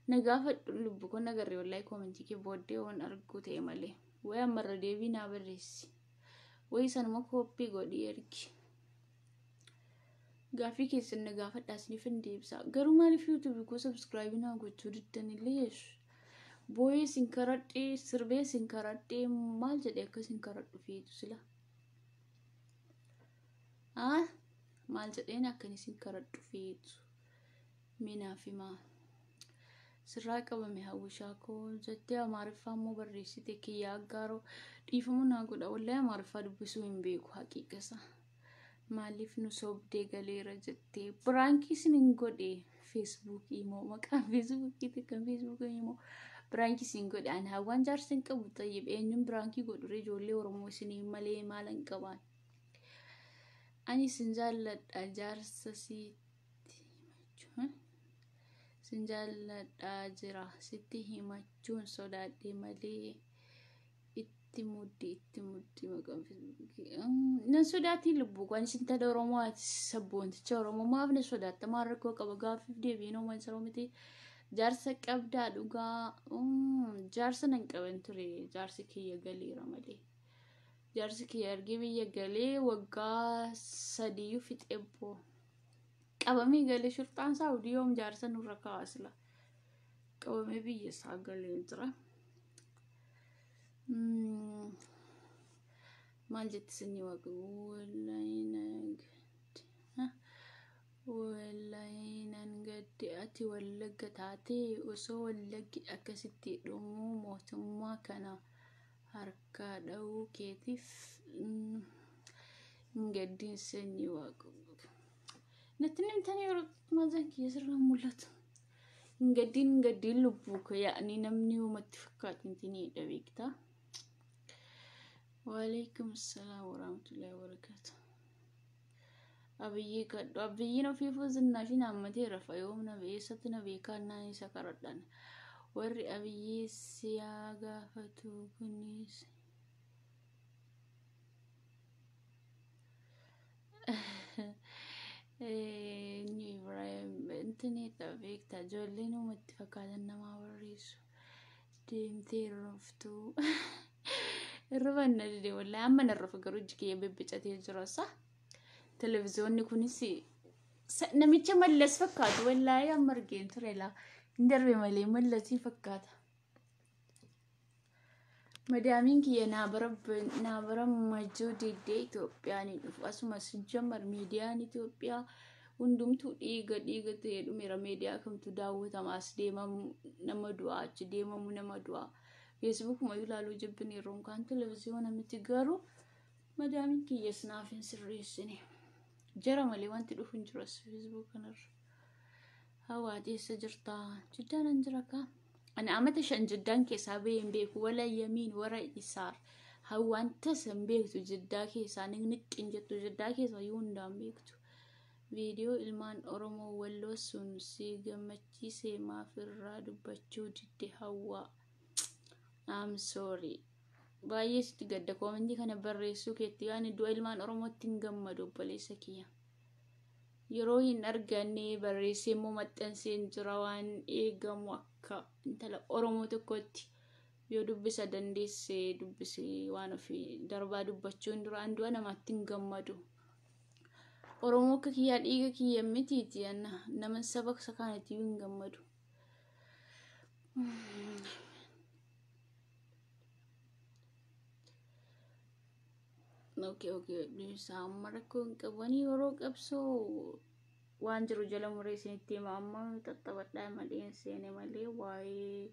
Na gaafadhu lubbuu koo, nagarree wallahi koomentii kee booddee waan arguu ta'e malee. Wayi ammarra deebii naa barreessi. Wayi sanuma copy godhii ergi. Gaaffii keessan na gaafadhaa, isiniif hin deebisa. Garuu maaliif YouTubeii koo subscribe naa gochuu diddan illee? Booyee sin karadhee, sirbee sin karadhee, maal jedhee akka sin karadhu feetu sila? Ah, maal jedheen akka isin karadhu feetu? Minaaf himaa. Sirraa qabame hawwishaa koo jettee Amaariffaa immoo barreessite. Kiyyaa aggaaroo, dhiifama naa godha, wallahi Amaariffaa dubbisuu hin beeku haqiiqasa. Maaliif nu sobdee galeera jettee? Prankii isin hin godhe. Feesbuukii immoo maqaan Feesbuukiiti kan Feesbuukii immoo prankii isin godhe. Ani hawwaan jaarsa hin qabu. Tayyib, eenyuun prankii godhure? Ijoollee Oromoo isinii malee maalan qabaan? Ani isin jaalladha, jaarsa sitti himachuu sin jaalladhaa jira, sitti himachuun sodaadhe malee. Itti muddi, itti muddi. Maqaan Feesbuukii nan sodaatiin lubbuu kan isin tala Oromoo, ati sabboonticha Oromoo, maaf na sodaatta? Maal rakkoo qaba? Gaaffiif deebiin homaa hin miti. Jaarsa qabdaa dhugaa? Jaarsa nan qaban ture, jaarsi kiyya galeera malee. Jaarsi kiyya ergee biyya galee waggaa 3yyuu fixee boo qabamee galee. Shurxaan Saawudii yoom jaarsa nurra kaasila? Qabamee biyya isaa galee jira. Maal jetti sanyii waaqa? Wallahi nan gadde. Ati Wallagga taatee osoo Wallaggi akkasitti dhumuu mootummaa kana harkaa dha'uu keetiif hin gaddiin sanyii waaqa. Natti nimtanii yeroo maazaan kiyya sirraa mul'atu. Hin gaddiin, hin gaddiin lubbuu koo, yaa'anii namni uumatti fakkaatu intinidha beektaa. Waalaikum salaam warahmatullahi wabarakatuh. Abiyyii kadhu, Abiyyiin ofiifuu zinnaashiin haammatee rafa. Yoom na eessatti na beekaa naan isa karadhan. Warri Abiyyii siyaa gaafatu kunis. Eenyu Ibrahim intinidha beektaa? Ijoolleen uumatti fakkaatan namaa barreessu. Deemtee roftuu. Hirriban na dide wallahi, amma na rufa garuu iji kiyya bibbicatee jira sa. Televiziyoonni kunis namicha Mallas fakkaatu wallahi, amma argeen ture laa. Hin darbe malee Mallasii fakkaata. Madaamiin kiyya naa bara majjoo diddee Itoophiyaan hin dhufu. Asumas jammar miidiyaan Itoophiyaa hundumtuu dhiiga dhiiga ta'ee dhumeera. Miidiyaa kamtu daawwatama? As deemamu nama du'aa, achi deemamu nama du'aa. Feesbuukuma ilaaluu jibbin yeroo kaan televezyiyoona miti garuu madaamiin kiyyas naaf hin sirreessine. Jara malee wanti dhufu hin jiru as feesbuuk kanarra. Hawaa eessa jirtaa? Jiddaan an jira kaa. Ani amata 5 jiddaan keessaa bahee hin beeku. Wala yamiin wara isaar. Hawaan tasa hin beektu jiddaa keessaa niqniqqin jettu jiddaa keessaa yoo hundaan beektu. Viidiyoo ilmaan Oromoo Walloo sun si gammachiisee maaf irraa dubbachuu didde Hawwaa? I'm sorry. Baay'ee sitti gadda koomentii kana barreessuu keetti yaani du'a ilmaan Oromootti hin gammadu obboleessa kiyya. Yeroo hin arganne barreessee immoo maxxansee hin jira waan eegamu akka intala Oromoo tokkotti yoo dubbisa dandeesse dubbise waan ofii darbaa dubbachuun duraan du'a namaatti hin gammadu. Oromoo akka kiyyaa dhiiga kiyya mitiiti nama saba isa kaanitti hin gammadu. Okay, okay. Isaa amma rakkoo hin qabu. Ani yeroo qabsoo waan jiru jala muree isinitti hima. Amma xaxxabadhaa malee hin seene malee waa'ee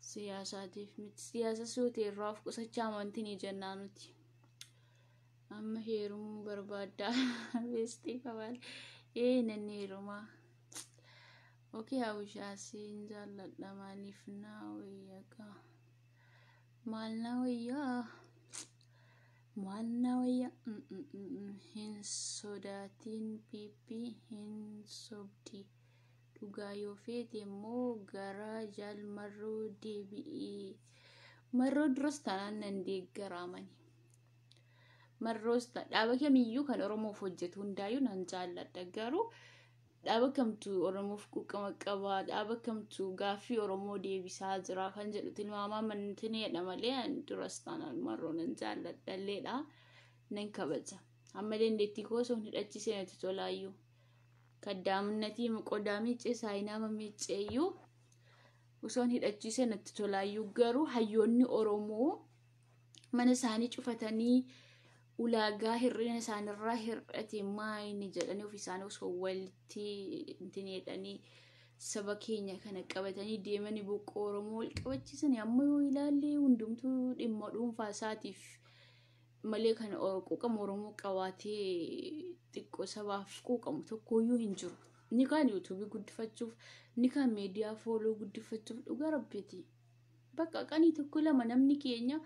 siyaasaatiif miti. Siyaasa suutee irraa of qusachaa amantii ni jennaa nuti. Amma heerumuu barbaaddaa. Beestii qabaal. Ee nanni heerumaa. Okay, hawwishaa siin jaalladha maaliif naa wayyaa kaa. Maal naa wayyaa? Maal naa wayyaa? Hin sodaatiin PP hin sobdi. Dhugaa yoo feete immoo gara jaal marroo deebi'i. Marroo duras taanaan nan deeggaraamani. Marroos dhaaba kamiyyuu kan Oromoof hojjetu hundaayyuu nan jaalladha. Garuu dhaaba kamtu Oromoof quuqama qaba, dhaaba kamtu gaaffii Oromoo deebisaa jira kan jedhu tilmaamaa mantineedha malee duras taanaan marroo nan jaalladha illeedha. Nan kabaja. Amma dandeettii koo osoo hin hidhachiisee natti tolaayyuu. Kaddaaminnatii qodaa miiccee saayinaa miicceeyyuu osoo hin hidhachiisee natti tolaayyuu garuu hayyoonni Oromoo mana isaanii cufatanii ulaagaa hir'ina isaanirraa hir'ate maayini jedhanii of isaanii osoo walitti intineedhanii saba keenya kana qabatanii deemanii boqqoo Oromoo wal qabachiisanii amma yoo ilaalle hundumtuu dhimma dhuunfaa isaatiif malee kan quuqama Oromoo qabaatee xiqqoo sabaaf quuqamu tokkoyyuu hin jiru. Inni kaan yuutuubii guddifachuuf, inni kaan miidiyaa fooloo guddifachuuf dhugaa rabbiiti. Bakka qanii tokko lama namni keenya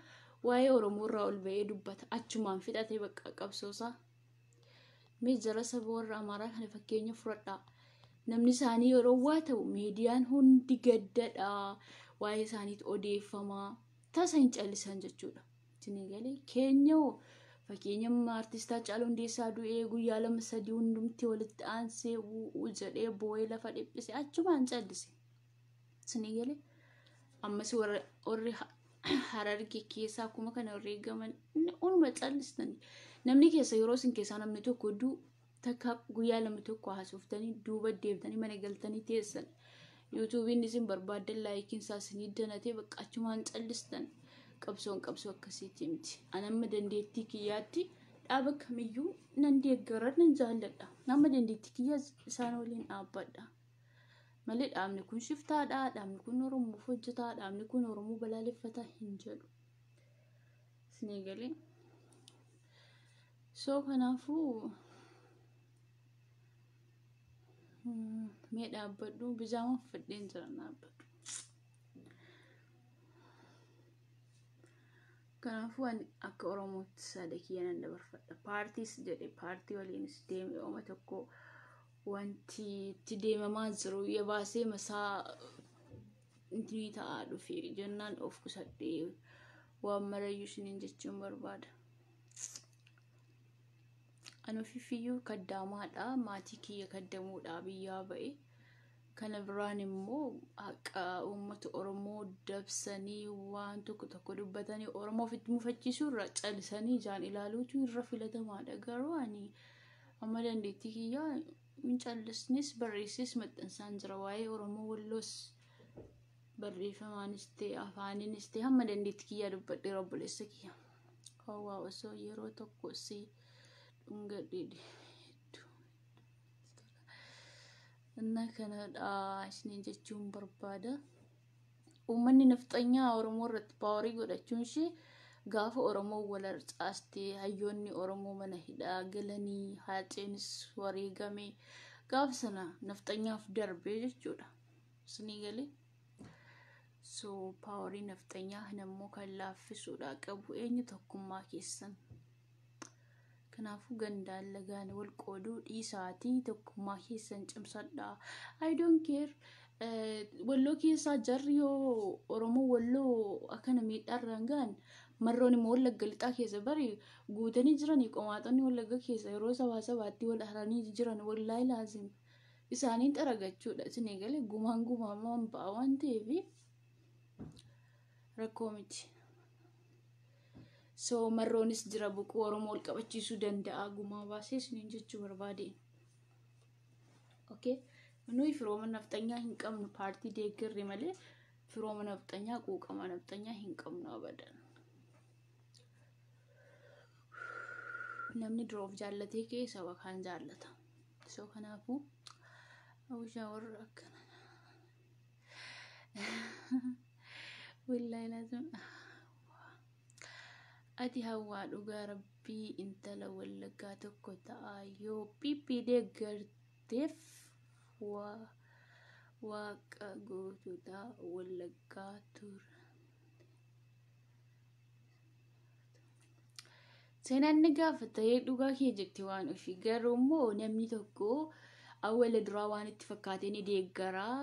waa'ee Oromoo irraa ol ba'ee dubbata. Achumaan fixatee bakka qabsoosaa. Mee jara saba warra Amaaraa kana fakkeenya fudhadhaa. Namni isaanii yeroo waa ta'u miidiyaan hundi gaddadha. Waa'ee isaaniitu odeeffamaa. Tasa hin callisan jechuudha. Isin galee keenya hoo fakkeenya artist Haacaaluu Hundeessaa du'ee guyyaa 2 3 hundumti walitti aansee u'uu jedhee boo'ee lafa dhiphise achumaan callise. Isin galee ammas warri Hararge keessaa akkuma kana warri eegaman hunduma callistanii namni keessa yeroo isin keessaa namni tokko du'u takka guyyaa 2 tokko haasoftanii duuba deemtanii mana galtanii teessan. Yuutuubiin isin barbaaddan laayikiin isaa isinii danatee bakka achumaan callistan. Qabsoon qabsoo akkasiitti miti. Ani amma dandeettii kiyyaatti dhaaba kamiyyuu nan deeggara nan jaalladha. Amma dandeettii kiyyaa isaan waliin dhaabbadha. Malee dhaabni kun shiftaadha, dhaabni kun Oromoof hojjetaa, dhaabni kun Oromoo balaaleffataa hin jedhu. Isinii galee. So kanaafuu mee dhaabbadhu bijaama uffadheen jira dhaabbadhu. Kanaafuu ani akka Oromootti saada kiyya nan dabarfadha. Paartiis jedhe paartii waliinis deeme ooma tokko wanti itti deemamaa jiru yabaasee masaa ni ta'aa dhufe jennaan of qusadhee waan marayyuu isiniin jechuun barbaada. Ani ofiifiyyuu kaddaamaadha. Maatii kiyya kaddamuudha biyyaa ba'e. Kana biraan immoo haqa uummata Oromoo dabsanii waan tokko tokko dubbatanii Oromoo ofitti mufachiisuu irra callisanii ijaan ilaaluutu irra filatamaadha. Garuu ani amma dandeettii kiyyaa hin callisnis barreessis maxxansaan jira. Waa'ee Oromoo Walloos barreeffamaanis ta'e afaaniinis ta'e hamma dandeettii kiyyaa dubbadheera obboleessa kiyya. Hawwaa osoo yeroo tokko si dhungadhe እና kanadha isiniin jechuun barbaada. Uummanni nafxanyaa Oromoo irratti power godhachuun ishee gaafa Oromoo wal harcaastee, hayyoonni Oromoo mana hidhaa galanii, Haaceenis wareegame, gaafa sana nafxanyaaf darbee jechuudha. Isinii galee? So power nafxanyaa kanammoo kan laaffisuudha qabu eenyu? Tokkummaa keessan. Kanaafuu gandaan lagaan wal qooduu dhiisaatii tokkummaa keessan cimsadhaa. I don't care. Walloo keessaa jarri yoo Oromoo Walloo akkana miidhaarraan gahan, marroon immoo Wallagga Lixaa keessa bari guutanii jiranii. Qomaaxonni Wallagga keessa yeroo sabaa sabaatti wal haranii jiran, wallaahi laazim isaaniin xaragachuudha. Isinii galee? Gumaan gumaan ba'a waan ta'eef rakkoo miti. So marroonis jira, buquu Oromoo wal qabachiisuu danda'a gumaa baasee isiniin jechuu barbaade. Okay. Nuyi firooma nafxanyaa hin qabnu, paartii deeggarre malee firooma nafxanyaa, quuqama nafxanyaa hin qabnu abadan. Namni dura of jaallatee ka'e saba kaan jaallata. So kanaafuu hawwishaa warra akkana. Wallaahi laazim. Ati hawwaa dhugaa rabbii intala Wallaggaa tokko ta'a yoo PP deeggarteef waaqa gootota Wallaggaa ture. Seenaan ni gaafata, dhugaa kee jetti waan ofii. Garuu immoo namni tokko awwala duraa waan itti fakkaatee ni deeggaraa.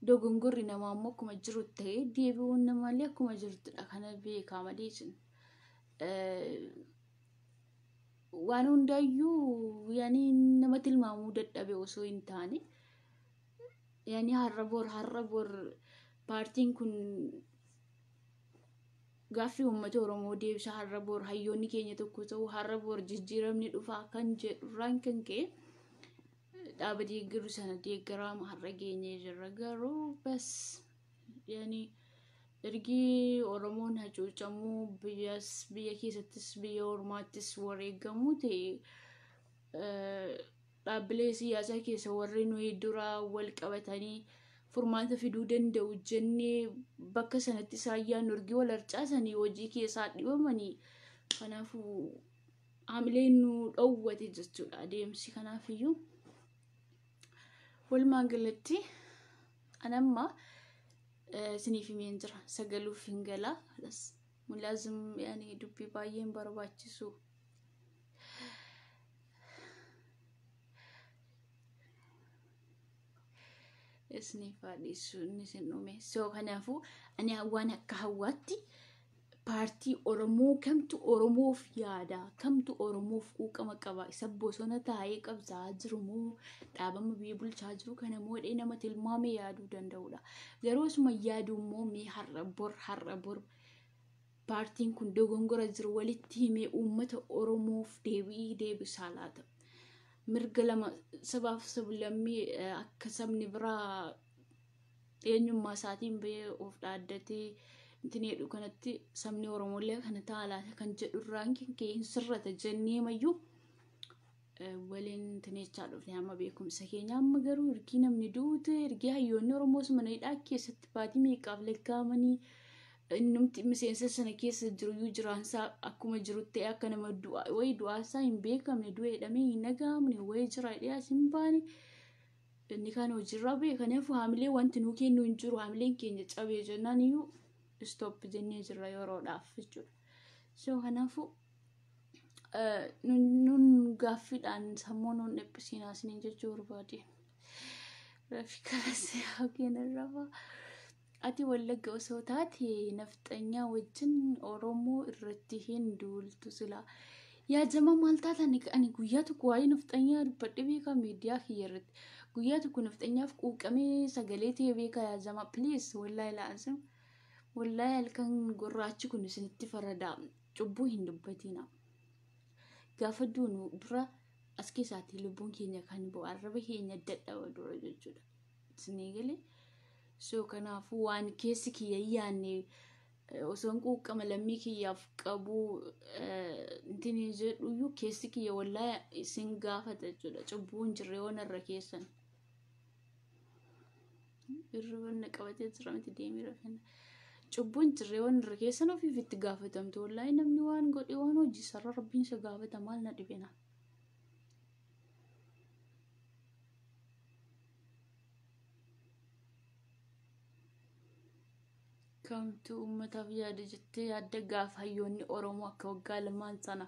Dogongorri namaa immoo akkuma jiru ta'ee, deebi'uun namaallee akkuma jirtudha. Kana beekaa malee isin. Waan hundaayyuu yaani nama tilmaamuu dadhabe osoo hin taane, yaani har'a bor paartiin kun gaaffii uummata Oromoo deebisa, har'a bor hayyoonni keenya tokko ta'u, har'a bor jijjiiramni dhufaa kan jedhurraan kan ka'e dhaaba deeggaru sana deeggaraama har'a geenyee jirra. Garuu bas yaani ergi Oromoon hacuucamuu, biyyas biyya keessattis biyya ormaattis wareegamuu ta'e, dhaabbilee siyaasaa keessa warri nuyi dura wal qabatanii furmaata fiduu danda'u jennee bakka sanatti isaan yaadnu ergi wal harcaasanii hojii keessaa dhibamanii, kanaafuu haamileen nu dhoowwate jechuudha adeemsi. Kanaafiyyuu walumaa galatti anamma isiniif himeen jira, sagaluuf hin galaa. Mulaazim yaani dubbii baay'een barbaachisu. Isiniif haadhisu inni isin dhume. So kanaafuu ani waan akka hawwaatti paartii Oromoo kamtu Oromoof yaada, kamtu Oromoof quuqama qaba, isa bosona taa'ee qabsaa'aa jiru moo dhaabama biyya bulchaa jiru kana moo dhee nama tilmaamee yaaduu danda'udha. Garuu osuma yaaduu immoo mee har'a bor paartiin kun dogongora jiru walitti himee uummata Oromoof deebii deebisaa laata? Mirga lama sabaaf sablammii akka sabni biraa eenyummaa isaatiin bahee of dhaaddatee intin jedhu kanatti sabni Oromollee kana ta'a laata kan jedhu irraan kee hin sirrata jennee mayyuu waliin tinechaa dhufne amma beekumsa keenya. Amma garuu ergii namni duute, ergii hayyoonni Oromoos mana hidhaa keessatti baatii meeqaaf lakkaa'amanii, innumti miseensa sana keessa jiruyyuu jiraansaa akkuma jiru ta'e, akka nama du'a wayi du'aasaa hin beekamne, du'e jedhamee hin dhaga'amne, wayi jira jedhee as hin baane, inni kaan hojiirraa ba'e. Kanaaf haamilee wanti nuu kennu hin jiru. Haamileen keenya cabee jennaan iyyuu stop jennee jirra yeroodhaaf jechuudha. So kanaafuu nun gaaffiidhaan sammuu nun dhiphisiinaa isiniin jechuu barbaade. Rafi kanas yookiin irraa ati Wallagga osoo taate nafxanyaa wajjin Oromoo irratti hin duultu silaa. Yaa jama, maal taatan? Ani guyyaa tokko waa'ee nafxanyaa dubbadhee beekaa miidiyaa kiyya irratti? Guyyaa tokko nafxanyaaf quuqamee sagalee ta'ee beekaa? Yaa jama, please, wallaahi laazim, wallaahi halkan gurraachi kun isinitti faradaa, cubbuu hin dubbatina. Gaafa duunu dura as keessaatti lubbuun keenya kan bu'u arraba keenya dadhaba dura jechuudha. Isinii galee? So kanaafuu waan keessi kiyya yaanne osoon quuqama lammii kiyyaaf qabu intini jedhuyyuu keessi kiyya wallaahi isin gaafata jechuudha. Cubbuu hin jirre yoo narra keessan. Hirribni qabatee jira miti deemee rafina. Cubbuun jirree waan irra keessan ofiif itti gaafatamtu. Wallaahi namni waan godhe waan hojii sarara rabbiin isa gaafata maal na dhibena. Kamtu uummataaf yaada jettee yaadda gaafa hayyoonni Oromoo akka waggaa lamaan sana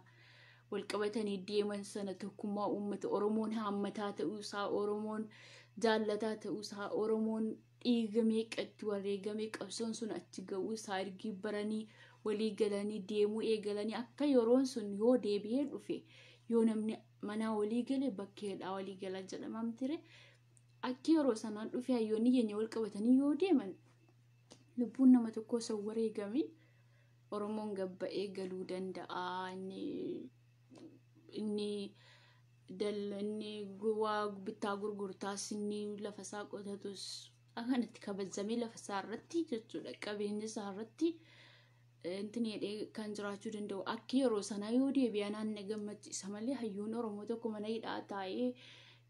wal qabatanii deeman sana tokkummaa uummata Oromoon haammataa ta'uusaa, Oromoon jaallataa ta'uusaa, Oromoon dhiiga meeqatti wareegamee qabsoon sun achi ga'uusaa ergi baranii walii galanii deemuu eegalanii akka yeroon sun yoo deebi'ee dhufe yoo namni manaa walii gale bakkeedhaa walii gala jedhama mtire akki yeroo sanaan dhufe hayyoonni keenya wal qabatanii yoo deeman lubbuun nama tokko osoo wareegamin Oromoon gabba'ee galuu danda'a. Inni inni waa bittaa gurgurtaas inni lafa isaa qotatus akkanatti kabajamee lafa isaa irratti jechuudha qabeenya isaa irratti intini jedhee kan jiraachuu danda'u. Akki yeroo sanaa yoo deebi'an na gammachiisa malee hayyuun Oromoo tokko mana hidhaa taa'ee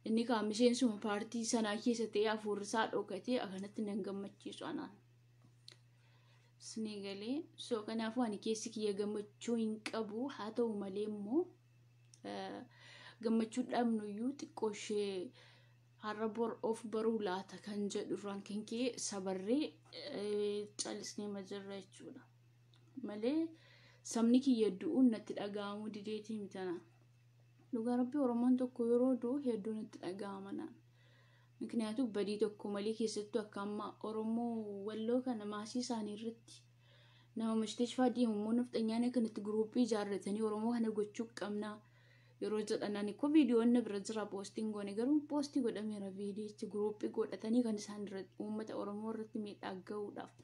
inni kaan miseensuma paartii sanaa keessa ta'ee hafuurri isaa dhokatee akkanatti nan gammachiisu anaan. Isinii galee so kanaafuu ani keessi kiyya gammachuu hin qabu haa ta'u malee immoo gammachuu dhabnu iyyuu xiqqoo ishee har'a bor of baruu laata kan jedhu irraan kan ka'e sabarree callisnee majirra jechuudha. Malee sabni kiyya du'uun natti dhaga'amuu dideetii mitana. Dhugaa rabbii Oromoon tokko yeroo du'u hedduu natti dhaga'ama naan. Miknyaatu badii tokko malee keessattuu akka amma Oromoo walloo kana maasii isaanii irratti nama mashiteeshfaa deemu immoo nafxanyaan akkanatti guruuppii ijaarratanii Oromoo kana gochuu qabna yeroo jedhan ani ko viidiyoon na bira jira poostiin goone garuu poostii godhameera viidiyichi guruuppii godhatanii kan isaan irratti uummata Oromoo irratti miidhaa gahuudhaaf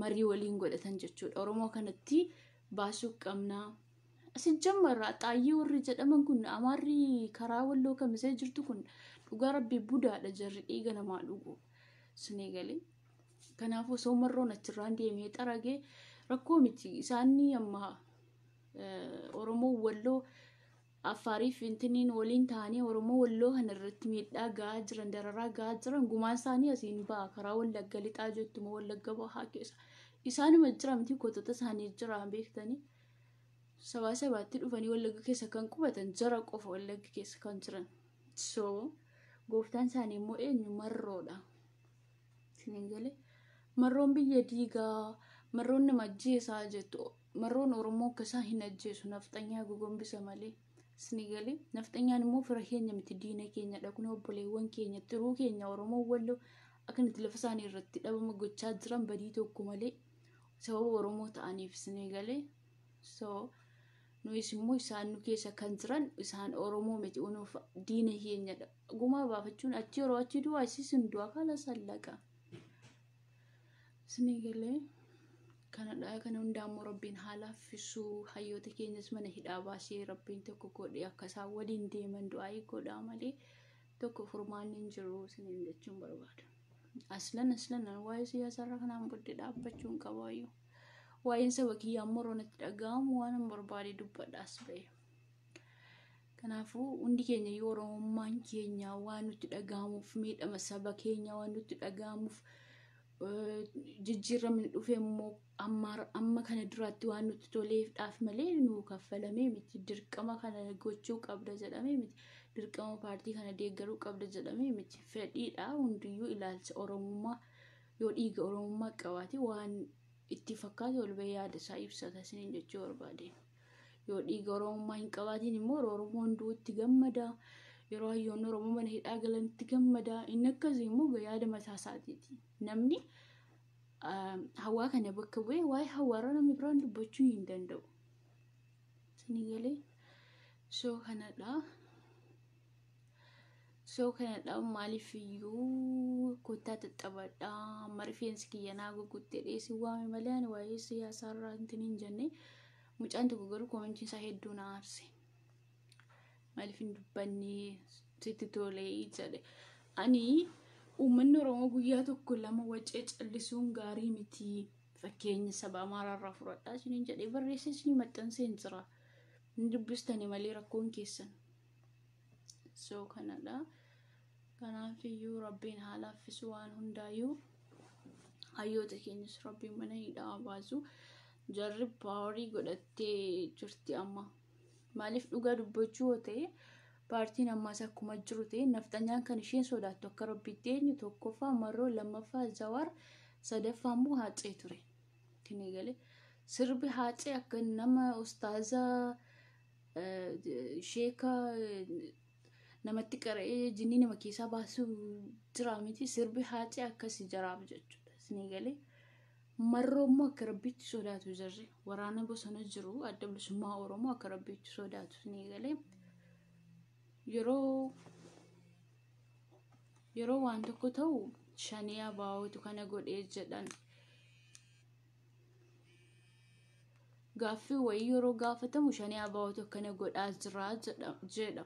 marii waliin godhatan jechuudha. Oromoo kanatti baasuu qabna. Asin jammarraa xaayyee warri jedhaman kun Amaarri karaa walloo kamisee jirtu kun dhugaa rabbii budaadha jarri dhiiga namaa dhugu. Sinii galee. Kanaafuu osoo marroon achirraan deemee xaragee rakkoo miti isaanii amma Oromoo walloo Affaarii fi Intiniin waliin ta'anii Oromoo walloo kana irratti miidhaa gahaa jiran dararaa gahaa jiran gumaan isaanii asiin ba'a karaa Wallagga lixaa jettuma Wallagga bahaa keessa. Isaanuma jira miti gootota isaanii jira beektanii. Sabaa sabaatti dhufanii Wallagga keessa kan qubatan jara qofa Wallagga keessa kan jiran. So gooftaan isaanii immoo eenyu marroodha. Isiniin galee marroon biyya diigaa marroon nama ajjeesaa jettu marroon Oromoo akka isaa hin ajjeesu nafxanyaa gogombisa malee. Isinii galee nafxanyaan immoo fira keenya miti diina keenyadha kun obboleewwan keenya tiruu keenya Oromoo walloo akkanatti lafa isaanii irratti dhabama gochaa jiran badii tokko malee sababa Oromoo ta'aniif isinii galee so nuyis immoo isaan nu keessa kan jiran isaan Oromoo miti unuuf diina keenyadha. Gumaa baafachuun achi yeroo achi du'aa isis hin du'a kala sallaqa. Isinii galee kanadha kana hundaa immoo rabbiin haa laaffisu hayyoota keenyas mana hidhaa baasee rabbiin tokko godhe akka isaan waliin deeman du'aayii godhaa malee tokko furmaanni hin jiru isiniin jechuun barbaada. Aslan aslan waa'ee siyaasaarra kanaan booddee dhaabbachuu hin qabaayyuu. Waa'een saba kiyyaa immoo yeroo natti dhaga'amu waan hin barbaade dubbadha as ba'e. Kanaafuu hundi keenya yoo Oromummaan keenya waan nutti dhaga'amuuf miidhama saba keenya waan nutti dhaga'amuuf jijjiiramni dhufe immoo amma kana duraatti waan nutti toleefdhaaf malee nuu kaffalamee miti dirqama kana gochuu qabda jedhamee miti dirqama paartii kana deeggaruu qabda jedhamee miti fedhiidha hundiyyuu ilaalcha Oromummaa yoo dhiiga Oromummaa qabaate waan itti fakkaate ol bahee yaada isaa ibsata isiniin jechuu barbaade. Yoo dhiiga Oromummaa hin qabaatiin immoo yeroo Oromoon du'utti gammada. Yeroo hayyoonni Oromoo mana hidhaa galanitti gammada. Inni akkasii immoo yaada mataa isaatiiti. Namni hawaa kana bakka bu'ee waa'ee hawaarraa namni biraan dubbachuu hin danda'u. Isinii galee so kanadha. So kanadha maaliif iyyuu kottaa tattaphadhaa amma rifeensi kiyya naa gugguttee dheessi waame malee ani waa'ee siyaasaarraa wanti hin jenne mucaan tokko garuu koomentiin isaa hedduu na aarse. Maaliif hin dubbanne sitti tolee jedhe. Ani uummanni Oromoo guyyaa tokko lama wacee callisuun gaarii miti. Fakkeenya saba Amaaraarraa fudhadhaa isiniin jedhee barreessee isinii maxxansee hin jira. Hin dubbistani malee rakkoon keessan. So kanadha. Kanaafiyyuu Rabbiin haa laaffisu waan hundaayyuu. Hayyoota keenyas Rabbiin mana hidhaa baasu. Jarri paawarii godhattee jirti amma. Maaliif dhugaa dubbachuu yoo ta'e, paartiin ammaas akkuma jiru ta'e, nafxanyaan kan isheen sodaattu akka Rabbiitti eenyu? Tokkoffaa Marroo, lammaffaa Jawaar, sadaffaa immoo Haacee ture. Isin galee? Sirbi Haacee akka nama ustaaza sheeka namatti qara'ee jinnii nama keessaa baasuu jira miti, sirbi Haacee akkasii jaraaf jechuudha. Isin galee? Marroo immoo akka Rabbiitti sodaatu jirri. Waraana bosona jiru, Adda Bilisummaa Oromoo, akka Rabbiitti sodaatu. Isin galee? Yeroo waan tokko ta'u shanii abaa'ootu kana godhee jedhan. Gaaffii wayii yeroo gaafatamu shanii abaa'ootu akkana godhaa jira jedha.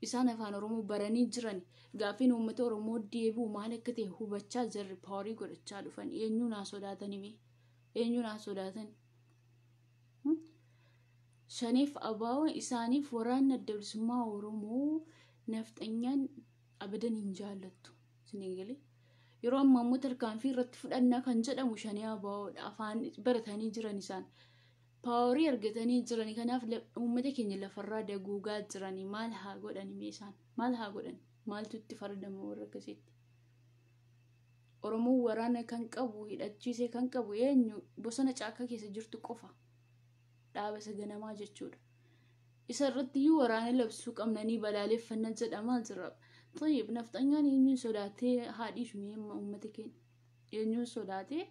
Isaan afaan Oromoo baranii jiran, gaaffiin uummata Oromoo deebi'u maal akka ta'e hubachaa jirri, paawarii godhachaa dhufan. Eenyu naa sodaatanii? Eenyu naa sodaatan? Shaniif abaa'oon isaaniif waraanni Adda Bilisummaa Oromoo nafxanyaan abadan hin jaallattu. Isin galee? Yeroo ammaa immoo tarkaanfii irratti fudhannaa kan jedhamu shanii abaa'oodha. Afaan baratanii jiran isaan. Paawarii argatanii jiran, kanaaf uummata keenya lafarraa daguugaa jiranii. Maal haa godhani mee isaan? Maal haa godhan? Maaltu itti faradama warra akkasiitti? Oromoon waraana kan qabu, hidhachiisee kan qabu eenyu? Bosona caakkaa keessa jirtu qofa. Dhaaba isa ganamaa jechuudha. Isa irratti iyyuu waraana labsuu qabnanii balaaleffanna jedhamaa jira. Tayyib, nafxanyaan eenyuun sodaatee haa dhiisu mee uummata keenya? Eenyuun sodaatee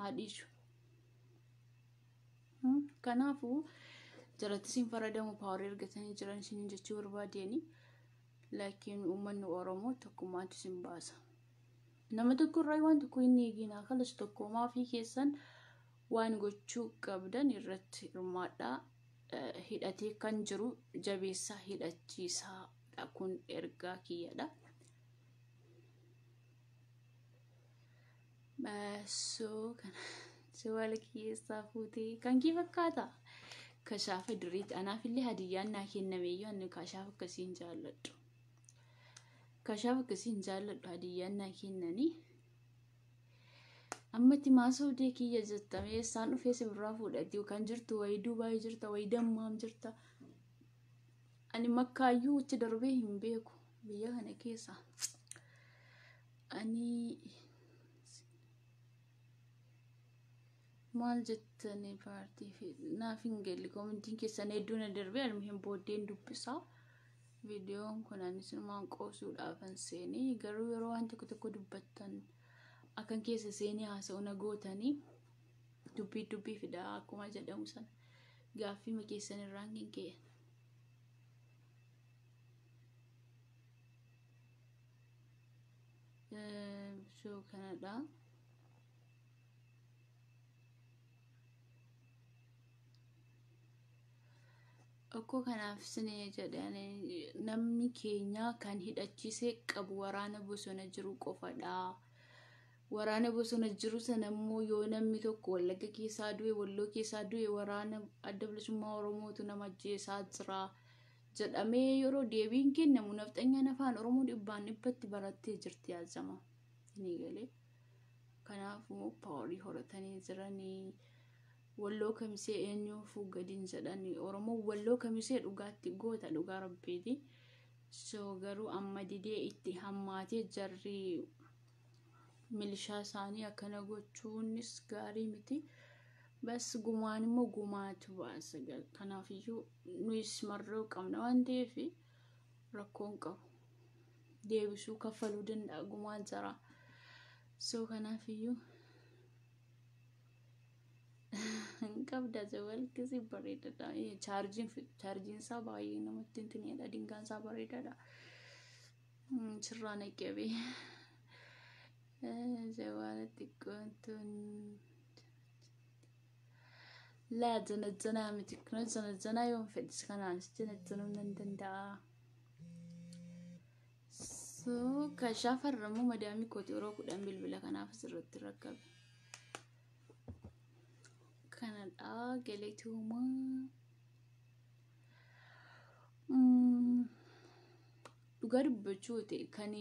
haa dhiisu? Kanaafuu jaratti isin faradamu, paawarii argatanii jiran isin jechuu barbaadeen. Laakiin uummanni Oromoo tokkummaatu isin baasa. Nama tokko irraa waan tokko hin eegina. Kalas tokkummaa fi keessan waan gochuu qabdan irratti hirmaadhaa. Hidhatee kan jiru jabeessaa hidhachiisaa, kun ergaa kiyyadha. So kana siwaala kiyyeessaa fuutee kan kii fakkaata. Kashaafa duriiti. Anaaf illee hadiyyaan naa kenname iyyuu ani kashaafa akkasii hin jaalladhu. Kashaafa akkasii hin jaalladhu, hadiyyaan naa kennanii. Ammatti maasoo kiyya jettame eessaan dhufee si birraa fuudhati kan jirtu? Wayii Dubaay jirta, wayii Dammaam jirta. Ani Makkaayyuu achi darbee hin beeku biyya kana keessa. Ani maal jettanii paartii fi naaf hin galle, koomentiin keessan hedduu na darbee, almuhim booddeen dubbisaa. Viidiyoon kun ani sinumaan qoosuudhaafan seenee, garuu yeroo waan tokko tokko dubbattan akkan keessa seenee haasa'u na gootanii, dubbii dubbii fidaa akkuma jedhamu sana gaaffii keessan irraan kan ka'e. So kanadha. Okkoo kanaaf sinee jedhan, namni keenya kan hidhachiisee qabu waraana bosona jiru qofadha. Waraana bosona jiru sana immoo yoo namni tokko Wallagga keessaa du'e, Walloo keessaa du'e, waraana Adda Bilisummaa Oromootu nama ajjeesaa jira jedhamee yeroo deebiin kennamu, nafxanyaan afaan Oromoo dhibbaan dhibbatti barattee jirti yaazama. Ni galee. Kanaafuu paawarii horatanii jiranii. Walloo Kamisee eenyuufuu gadiin jedhanii, Oromoo Walloo Kamisee dhugaatti goota, dhugaa Rabbiiti. So garuu amma didee itti hammaatee jarri milishaa isaanii akkana gochuunis gaarii miti. Bas gumaan immoo gumaatu baasa. Kanaafiyyuu nuyis Marroo qabna waan ta'eef rakkoon qabu. Deebisuu kaffaluu danda'a gumaan jara. So kanaafiyyuu hin qabda walkisi bareedaadha. Chaarjiin isaa baay'ee namatti hin tinedha. Dingaan isaa bareedaadha. Sirraa naqabee. Jawaala xiqqoon tun. Laa, janajjanaa miti. Kun janajjanaa yoon fedhis kanaanis janajjanuu nan danda'a. So kashaafarra immoo madaamii kooti yeroo 10 bilbila, kanaaf asirratti rakkabe. Kanadha, galatooma. Dhugaa dubbachuu ta'e kan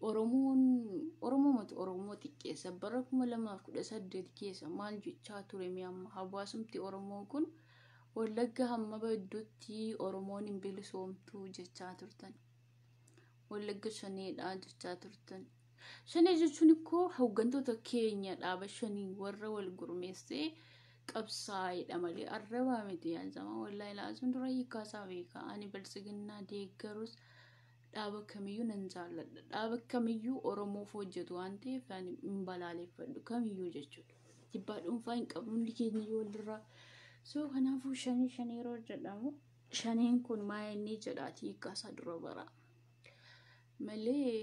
Oromoon Oromomatu Oromoo xiqqeessa. Bara 2018 keessa maal jechaa ture mi amma hawaasumti Oromoo kun Wallagga hamma badduutti Oromoon hin bilisoomtu jechaa turtan. Wallagga shaneedha jechaa turtan. Shanee jechuun ikkoo hooggantoota keenya dhaaba shanii warra wal gurmeessee qabsaa'edha malee arrabaa miti yaadama. Wallaahi laazim dura hiikkaasaa beeka. Ani biltsiginnaa deeggarus dhaaba kamiyyuu nan jaalladha. Dhaaba kamiyyuu Oromoof hojjetu waan ta'eef ani hin balaaleffadhu kamiyyuu jechuudha. Jibbaa dhuunfaa hin qabnu hundi keenya yoo walirraa. So kanaafuu shanii shanii yeroo jedhamu shaniin kun maa inni jedhaati hiikkaasaa dura bara. Malee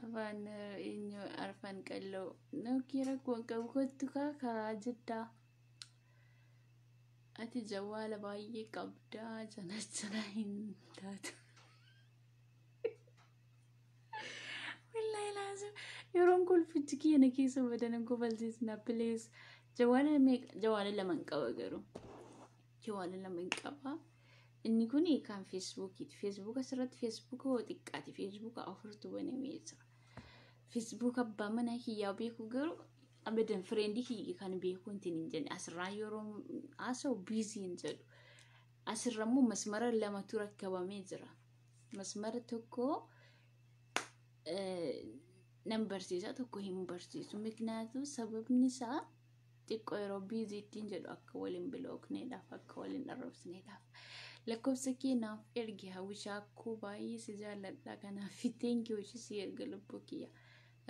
afaan eenyu arfan qalloo nookii rakkoon qabu kottu kaa karaa jiddaa. Ati jawaala baay'ee qabdaa jana jana hin taatu. Wallaahi laazim yeroon kolfichi kiyya na keessa badan kofalchiisna please. Jawaala meeqa jawaala lama hin qaba garuu. Jawaala lama hin qaba. Inni kun kan feesbuukiiti. Feesbuuka asirratti feesbuuka hoo xiqqaati. Feesbuuka afurtu banamee jira. Feesbuuka abbaa manaa kiyyaa beeku garuu abadan friendii kiyya kan beeku hin hin jenne asirraa yeroo haasa'u busy hin jedhu. Asirra immoo masmara lamatu rakkabamee jira. Masmara tokko nan barsiisa tokko hin barsiisu. Miknaatu sababni isaa xiqqoo yeroo busy ittiin jedhu akka waliin bilookneedhaaf akka waliin arrabsineedhaaf. Lakkoofsa kee naaf ergi hawwishaa koo baay'ee si jaalladha kanaaf thank you ishee si erga lubbuu kiyya.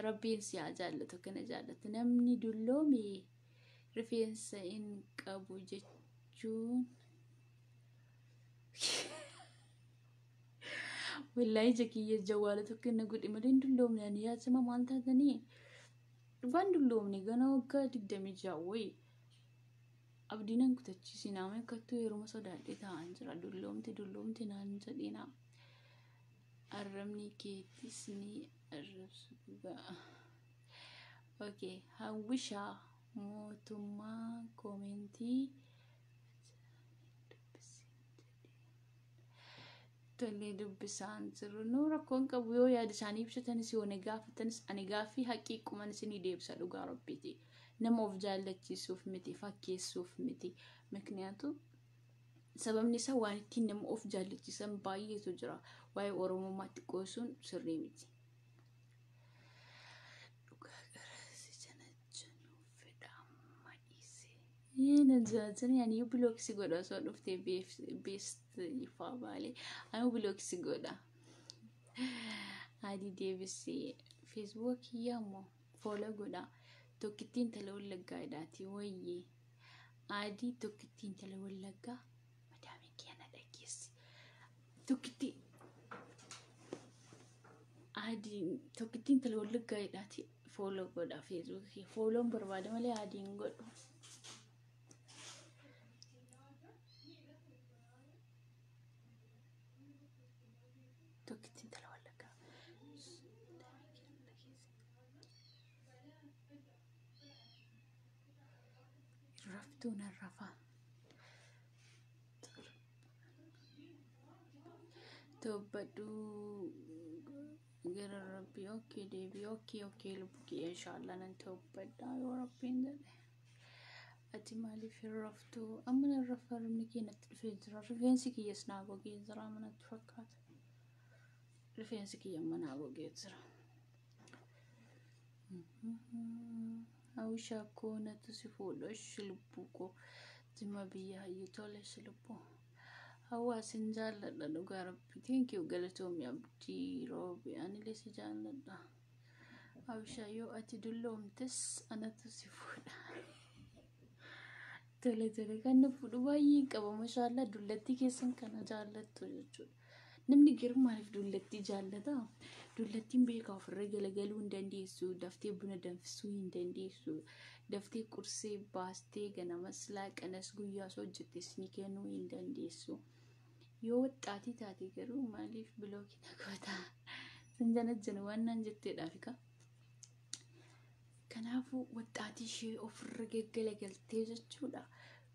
Rabbiin si haa jaallatu kana jaallatu. Namni dulloome rifeensa hin qabu jechuun. Wallaahi ija kiyya jawaala tokko na godhe malee hin dulloomne ani yaasima maal taatanii? Dhugaan dulloomne gana waggaa 26 wayi. Abdii nan kutachiisinaa akkattuu yeruma sodaadhee taa'an jira. Dulloomte dulloomte naan jedhina. Arrabni keetis ni arrabsu dhugaa. Okay, hawwishaa mootummaa commentii tolee dubbisaan jiru. Nu rakkoon qabu yoo yaada isaanii ibsatanis yoo na gaafatanis ani gaaffii haqiiquman isinii deebisa dhugaa rabbiiti. Nama of jaallachiisuuf miti fakkeessuuf miti. Mikniyaatu sababni isaa waan ittiin nama of jaallachiisan baay'eetu jira. Waa'ee Oromummaatti qoosuun sirrii miti. Dhugaa gara si janajjanuu fedha amma dhiisee. Yee jajani ani block si godha osoo dhuftee beest ifaa baalee ani block si godha. Adii deebisee feesbuuk kiyyaa immoo follow godha. Tokkittiin intala wallaggaadhaati wayyee. Adii tokkittiin intala wallaggaa madaamiin kiyya na dhageessi. Tokkittii adii tokkittiin intala wallaggaadhaati follow godha feesbuuk kiyya. Follown barbaada malee adii hin godhu. Tokkittiin intala wallaggaa. Raftuu nan rafaa. Tobbadhuu gara rabbii okay deebii okay okay lubbuu kiyya inshaallah nan tobbadha yoo rabbiin jedhe. Ati maaliif hin raftuu? Amma nan rafa rifni kee natti dhufee jira. Rifeensi kiyyas naa gogee jira manatti fakkaata. Rifeensi kiyya amma naa gogee jira. Hawwishaa koo natu si fuudha ishi lubbuu koo jimma biyya hayyuu tole ishi lubbuu. Hawaasin jaalladha dhugaa rabbi. Thank you galatoomi abdii roobi anillee si jaalladha. Hawwishaa yoo ati dulloomtes anatu si fuudha. Tole tole kan na fuudhu baay'ee qaba mashaallaa dullattii keessan kana jaallattu jechuudha. Namni garuu maaliif dullattii jaallata? Dullattiin beekaa ofirra galagaluu hin dandeessu, daftee buna danfisuu hin dandeessu, daftee qursee baastee ganamas laaqanas guyyaas hojjettes ni kennuu hin dandeessu. Yoo waxxaatii taate garuu maaliif blockii na goota? Sin janajjanu waan naan jetteedhaaf kaa. Kanaafuu waxxaatii ishee ofirra gaggalagaltee jechuudha.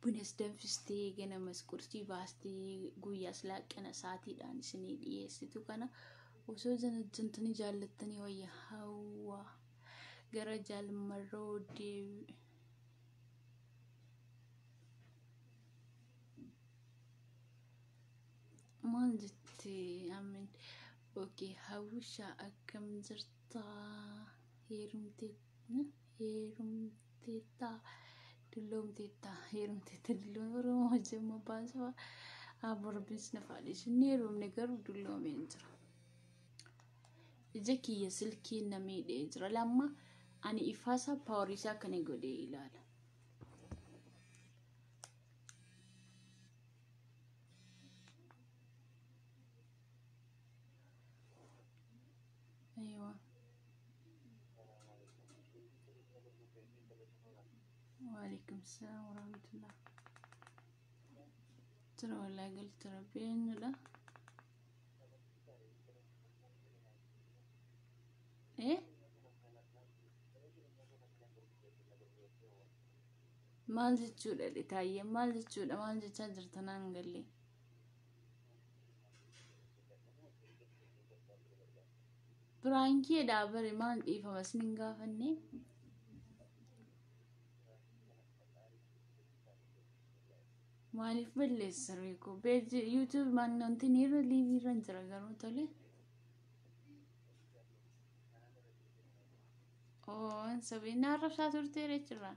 Bunas danfistee ganamas qursii baastee guyyaas laaqana saatiidhaan isinii dhiyeessitu kana osoo janajjantanii jaallattanii wayya hawwaa gara jaalmarroo deebi. Maal jettee amin? Okay, hawwishaa akkam jirtaa? Heerumtee heerumteettaa dulloomteettaa heerumteetta dulloome Oromoo hojjemma baasaba abborbis na faadhisu inni heerumne garuu dulloomeen jira. Ija kiyya silkiin na miidhee jira. Lamma ani ifaasaa paawarii isaa kana godhee ilaala. Aywa. Waalaikum salaam warahmatullah. Tura wallahi galta rabbi eenyudha? Eh? Maal jechuudha taayyee maal jechuudha maal jechaa jirta naan galle. Biraankiidhaa bari maal dhiifama isin hin gaafanne? Maaliif balleessa reeku? Beeji YouTube maannontiin irra liivii irra jira garuu tole. Oo sabiin arrabsaa turtee jira.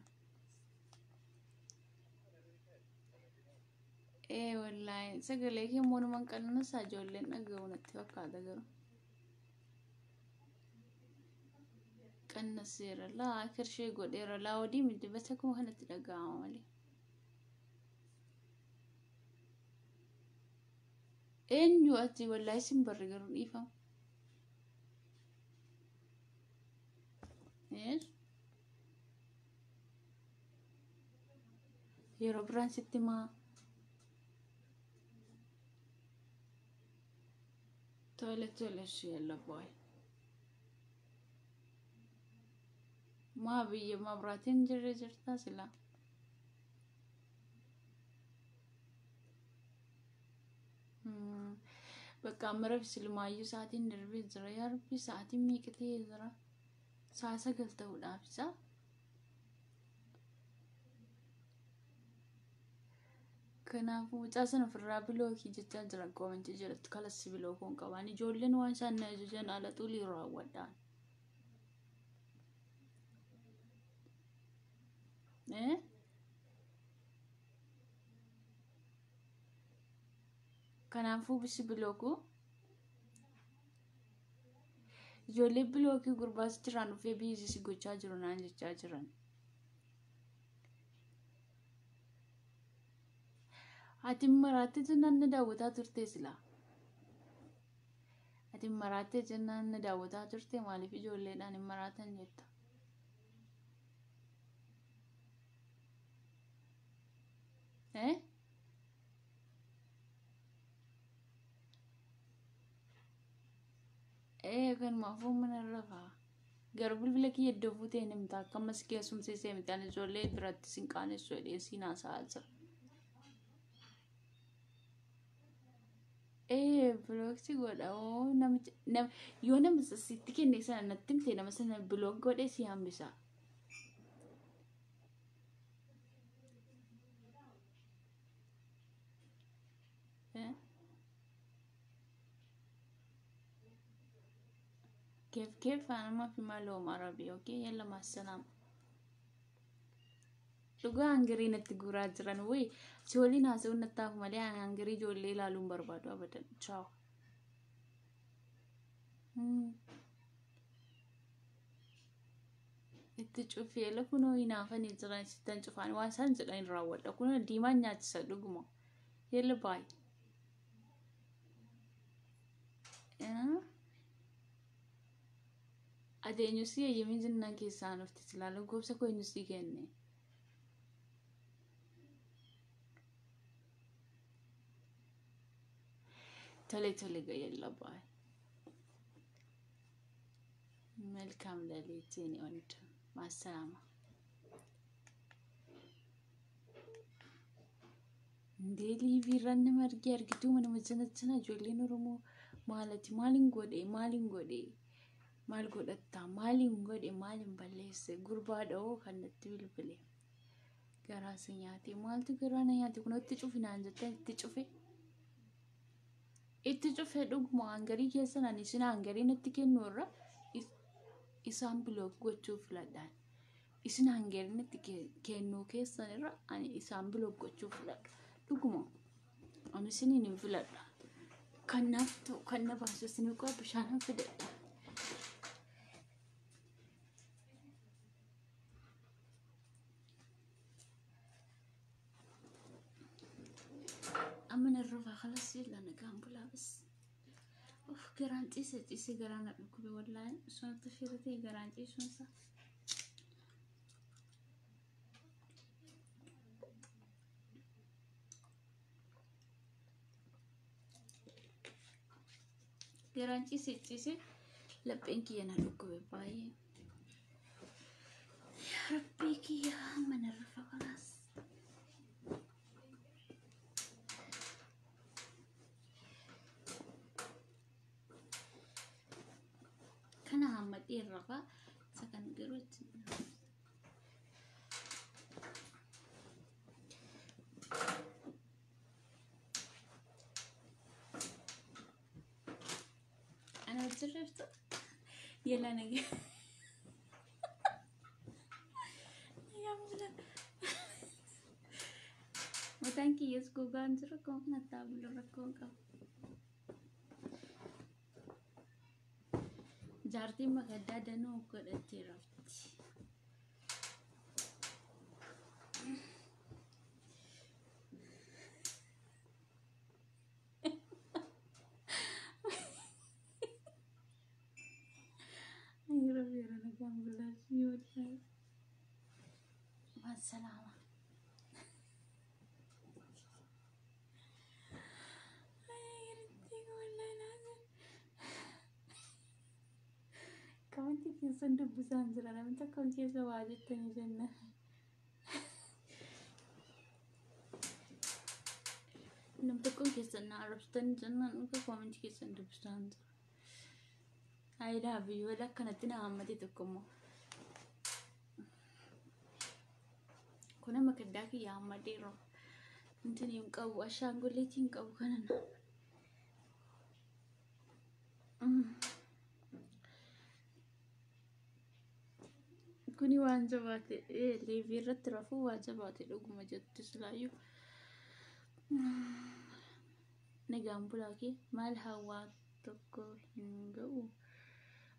Ee wallaahi sagalee kee morman qal'inasa ijoolleen dhaga'u natti fakkaata garuu. Qannaseera laa kirshee godheera laa odii miti basa kuma kanatti dhaga'ama malee. Eenyu ati wallaahi sin barre garuu dhiifama. Yeroo biraan sitti maa tole tole ishee labbooy. Maa biyya mabraatiin jirre jirtaa silaa. Bakka amma rabbi silumaayyuu sa'aatiin darbee jira. Yaa rabbi sa'aatiin meeqa ta'ee jira? Sa'a 9 ta'uudhaaf isa. Kanaafuu mucaa sana ofirraa bilookii jechaa jiran koomentii jalatti kalassi bilookuun qaban. Ijoolleen waan isaan na ajajan ala xulii raawwadhaan. Kanaafuu bisi bilookuu ijoollee bilookii gurbaas jiraan dhufee biizii gochaa jiru naan jechaa jiran. Ati maraattee jennaan na daawwataa turte silaa. Ati maraattee jennaan na daawwataa turte maaliif ijoolleedhaan hin maraatan jetta? Eh? Ee kanumaafuu mana rafaa. Garuu bilbila kiyya iddoo fuutee hin himta akka ammas keessumsiisee miti ani ijoollee biratti sin qaanessu jedhee siin haasa'aa jira. Ee bilooksi godha oo namicha yoo nama sitti kenne sana natti himte nama sana bilook godhee si hambisa. كيف كيف أنا ما في معلومة عربي أوكي يلا مع السلامة. Dhugaa hangarii natti guuraa jiran wayi si waliin haasa'uun natti hafu malee hangarii ijoollee ilaaluun barbaadu abadan. Chaaw. Itti cufee kunoo hinaafanii jiran sittan cufaan waan isaan jedhan raawwadha. Kunoo diimaan nyaachisa dhuguma. Yalla baay. Ati eenyu si eeyyamiin jennaan keessaa dhufte silaa lakkoofsa koo eenyu sii kenne? Tole tole yalla baay. መልካም ሌሊት የኔ ወንድም። Maasalaama. Indee liiviirraan nama argee argituu manuma janajjana ijoolleen Oromoo maalati maaliin godhe maaliin godhe maal godhattaa maaliin godhe maaliin balleesse gurbaa dha'oo kan natti bilbile garaa si nyaate maaltu garaa na nyaate kun itti cufi naan jettee itti cufe itti cufe dhuguma hangarii keessan ani isin hangarii natti kennu irra isaan bilook gochuu filadhaan isin hangarii natti kennuu keessan irra ani isaan bilook gochuu filadha dhuguma ani isiniin hin filadha kanaaf ta'u kan na baasu isin qaba bishaan fidadha. Amma narrafaa خلاص يلا nagaan bulaa bas. Of garaan ciise ciise garaan na dhukkube wallaahi osoo natti firatee garaan ciisuunsa. Garaan ciise ciise lapheen kiyya na dhukkube baay'ee. Yaa Rabbii kiyya amma narrafa خلاص. Kana hammadhee rafaa isa kan garuu itti ana wajjin raftu yala nagaa mataan kiyyas gogaan jiru akkuma kanatti haabulu rakkoon qabu. Jaartiin makaddaa danuu godhattee rafti. Yeroo yeroo nagaan bulaa yoo ta'e. Maasalaama. Kamantii keessan dubbisaan jira namni tokko keessa waa jettanii jenna. Namni tokko keessan na arrabsitanii jennaan dhuga koomentii keessan dubbisaan jira. Ayidaa biyyoo akkanatti na hammate tokko immoo. Kun amma kaddaa kiyya hammadeera. Intin hin qabu ashaangulliitii hin qabu kana na. Kuni waan jabaate liivii irratti rafuu waa jabaate dhuguma jettu silaayyuu. Nagaan bulaa kee maal hawaa tokko hin ga'u.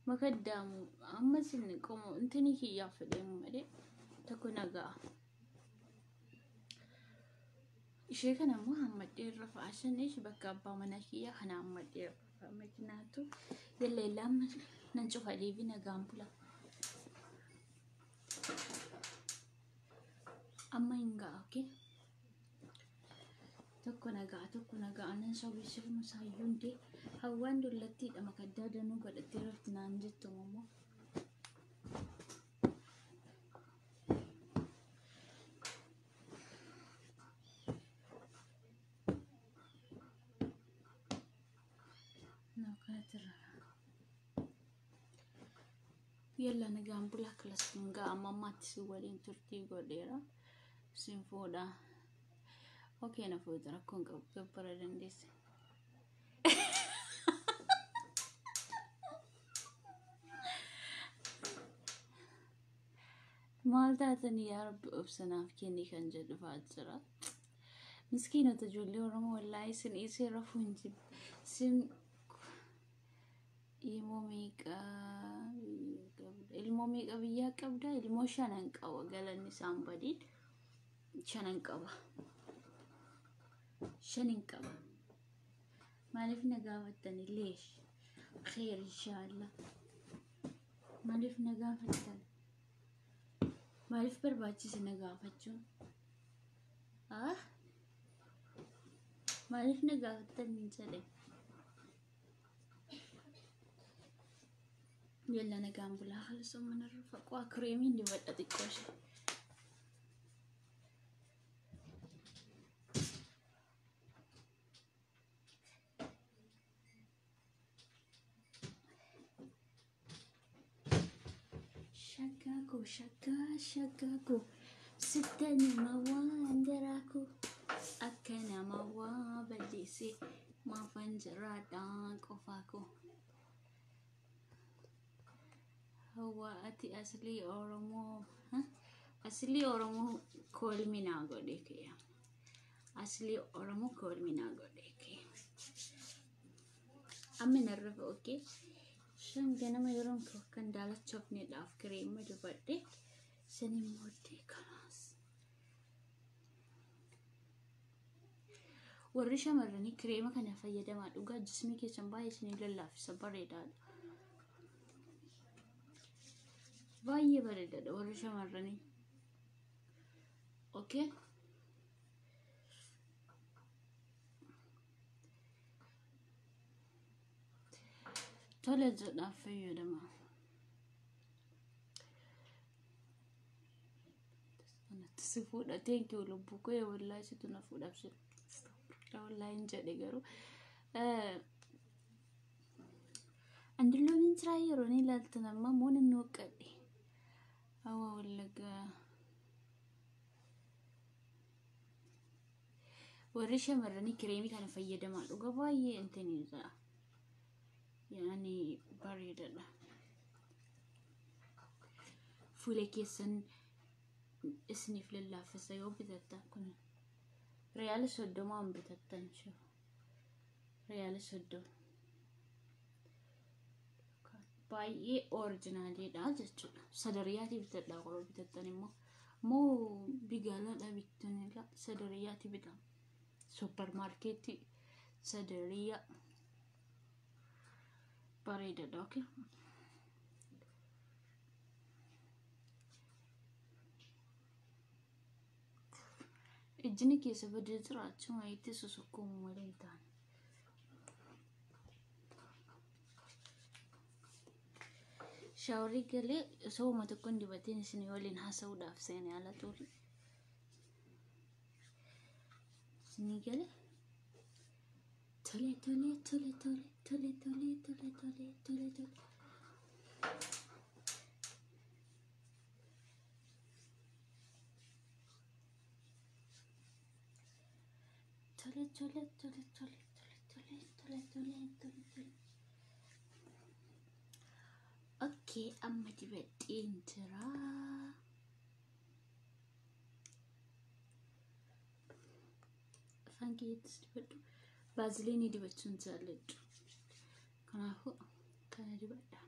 Makaddaamu amma isin qomo intini kiyyaaf fedheemu malee tokko nagaa. Ishee kana immoo hammadhee rafa ashaneesh bakka abbaa manaa kiyyaa kana hammadhee rafa makinaatu yalla nan cufa liivii nagaan bulaa. Amma hin ga'a okay? Tokko nagaa tokko nagaa anan sobee sirma saayyuu hundee hawwaan dullattiidha makaddaa danuu godhattee rafti naan jettu immoo. Yalla nagaan bulaa kilas hin ga'a amma ammaatti si waliin turtii godheera. Sin fuudha. Okee na fuuta rakkoon qabu gabbara dandeesse. Maal taatanii yaa Rabbi obsanaaf kenni kan jedhu fa'aa jira. Miskiinota ijoollee Oromoo wallaahi isin dhiisee rafuu hin jibbu. Isin ilmoo meeqa ilmoo meeqa biyyaa qabda? Ilmoo shanan qaba galanni isaan badiin shanan qaba. Shanin qaba. Maaliif na gaafattani leesh? Kheer inshaallah. Maaliif na gaafattan? Maaliif barbaachise na gaafachuun? Ah? Maaliif na gaafattan hin jedhe? Yalla nagaan bulaa haala manarra faqaa kireemiin dibadha xiqqoo ishee. Shaggaakoo shaggaa shaggaakoo sitta nama waan garaakoo akka nama waa balleesse maafan jiraadhaa qofaakoo. Hawwa ati aslii Oromoo aslii Oromoo kolminaa godhe kiyya. Aslii Oromoo kolminaa godhe kiyya. Amma narra okay. Shan ganama yeroon kan daalachoofneedhaaf kireema dibadhe saniin booddee kanaas. Warri shamarranii kireema kana fayyadamaa dhugaa jismii keessan baay'ee isinii lallaaffisa bareedaadha. Baay'ee bareedaadha warri shamarranii. Okay. Tole jedhaaf fayyadama. Anatti si fuudha. Thank you lubbuu koo wallaahi situ na fuudhaaf si. Wallaahi hin jedhe garuu. Andilloomiin jiraa yeroo ni ilaaltan amma moo nan waqqadhe. Hawa wallaggaa. Warri shamarranii kireemii kana fayyadamaa dhuga baay'ee intiniidha. Yaani bareedaadha. Fuula keessan isiniif lallaaffisa yoo bitattan kun riyaala 30 bitattan riyaala 30 baay'ee orijinaaliidha jechuudha. Sadariyaatii bitadhaa qoroo bitattan immoo moo bigaalaadha bittanidha sadariyaatii bitama. Suppermaarkeetii sadariyaa bareedaadha. Okay. Ijjini keessa badee jira achuma itti sosokkomu malee hin taane. Shaaworii galee osoo tokko hin dibatiin isin waliin haasa'uudhaaf seenee ala ture. Isinii galee tole tole tole tole tole tole tole tole tole tole. Tole tole tole tole tole tole tole tole tole. Okay, amma dibadheen jira. Afaan keettis dibadhu. Baaziliinii dibachuun jaalladhu. Kanaafuu kana dibadha.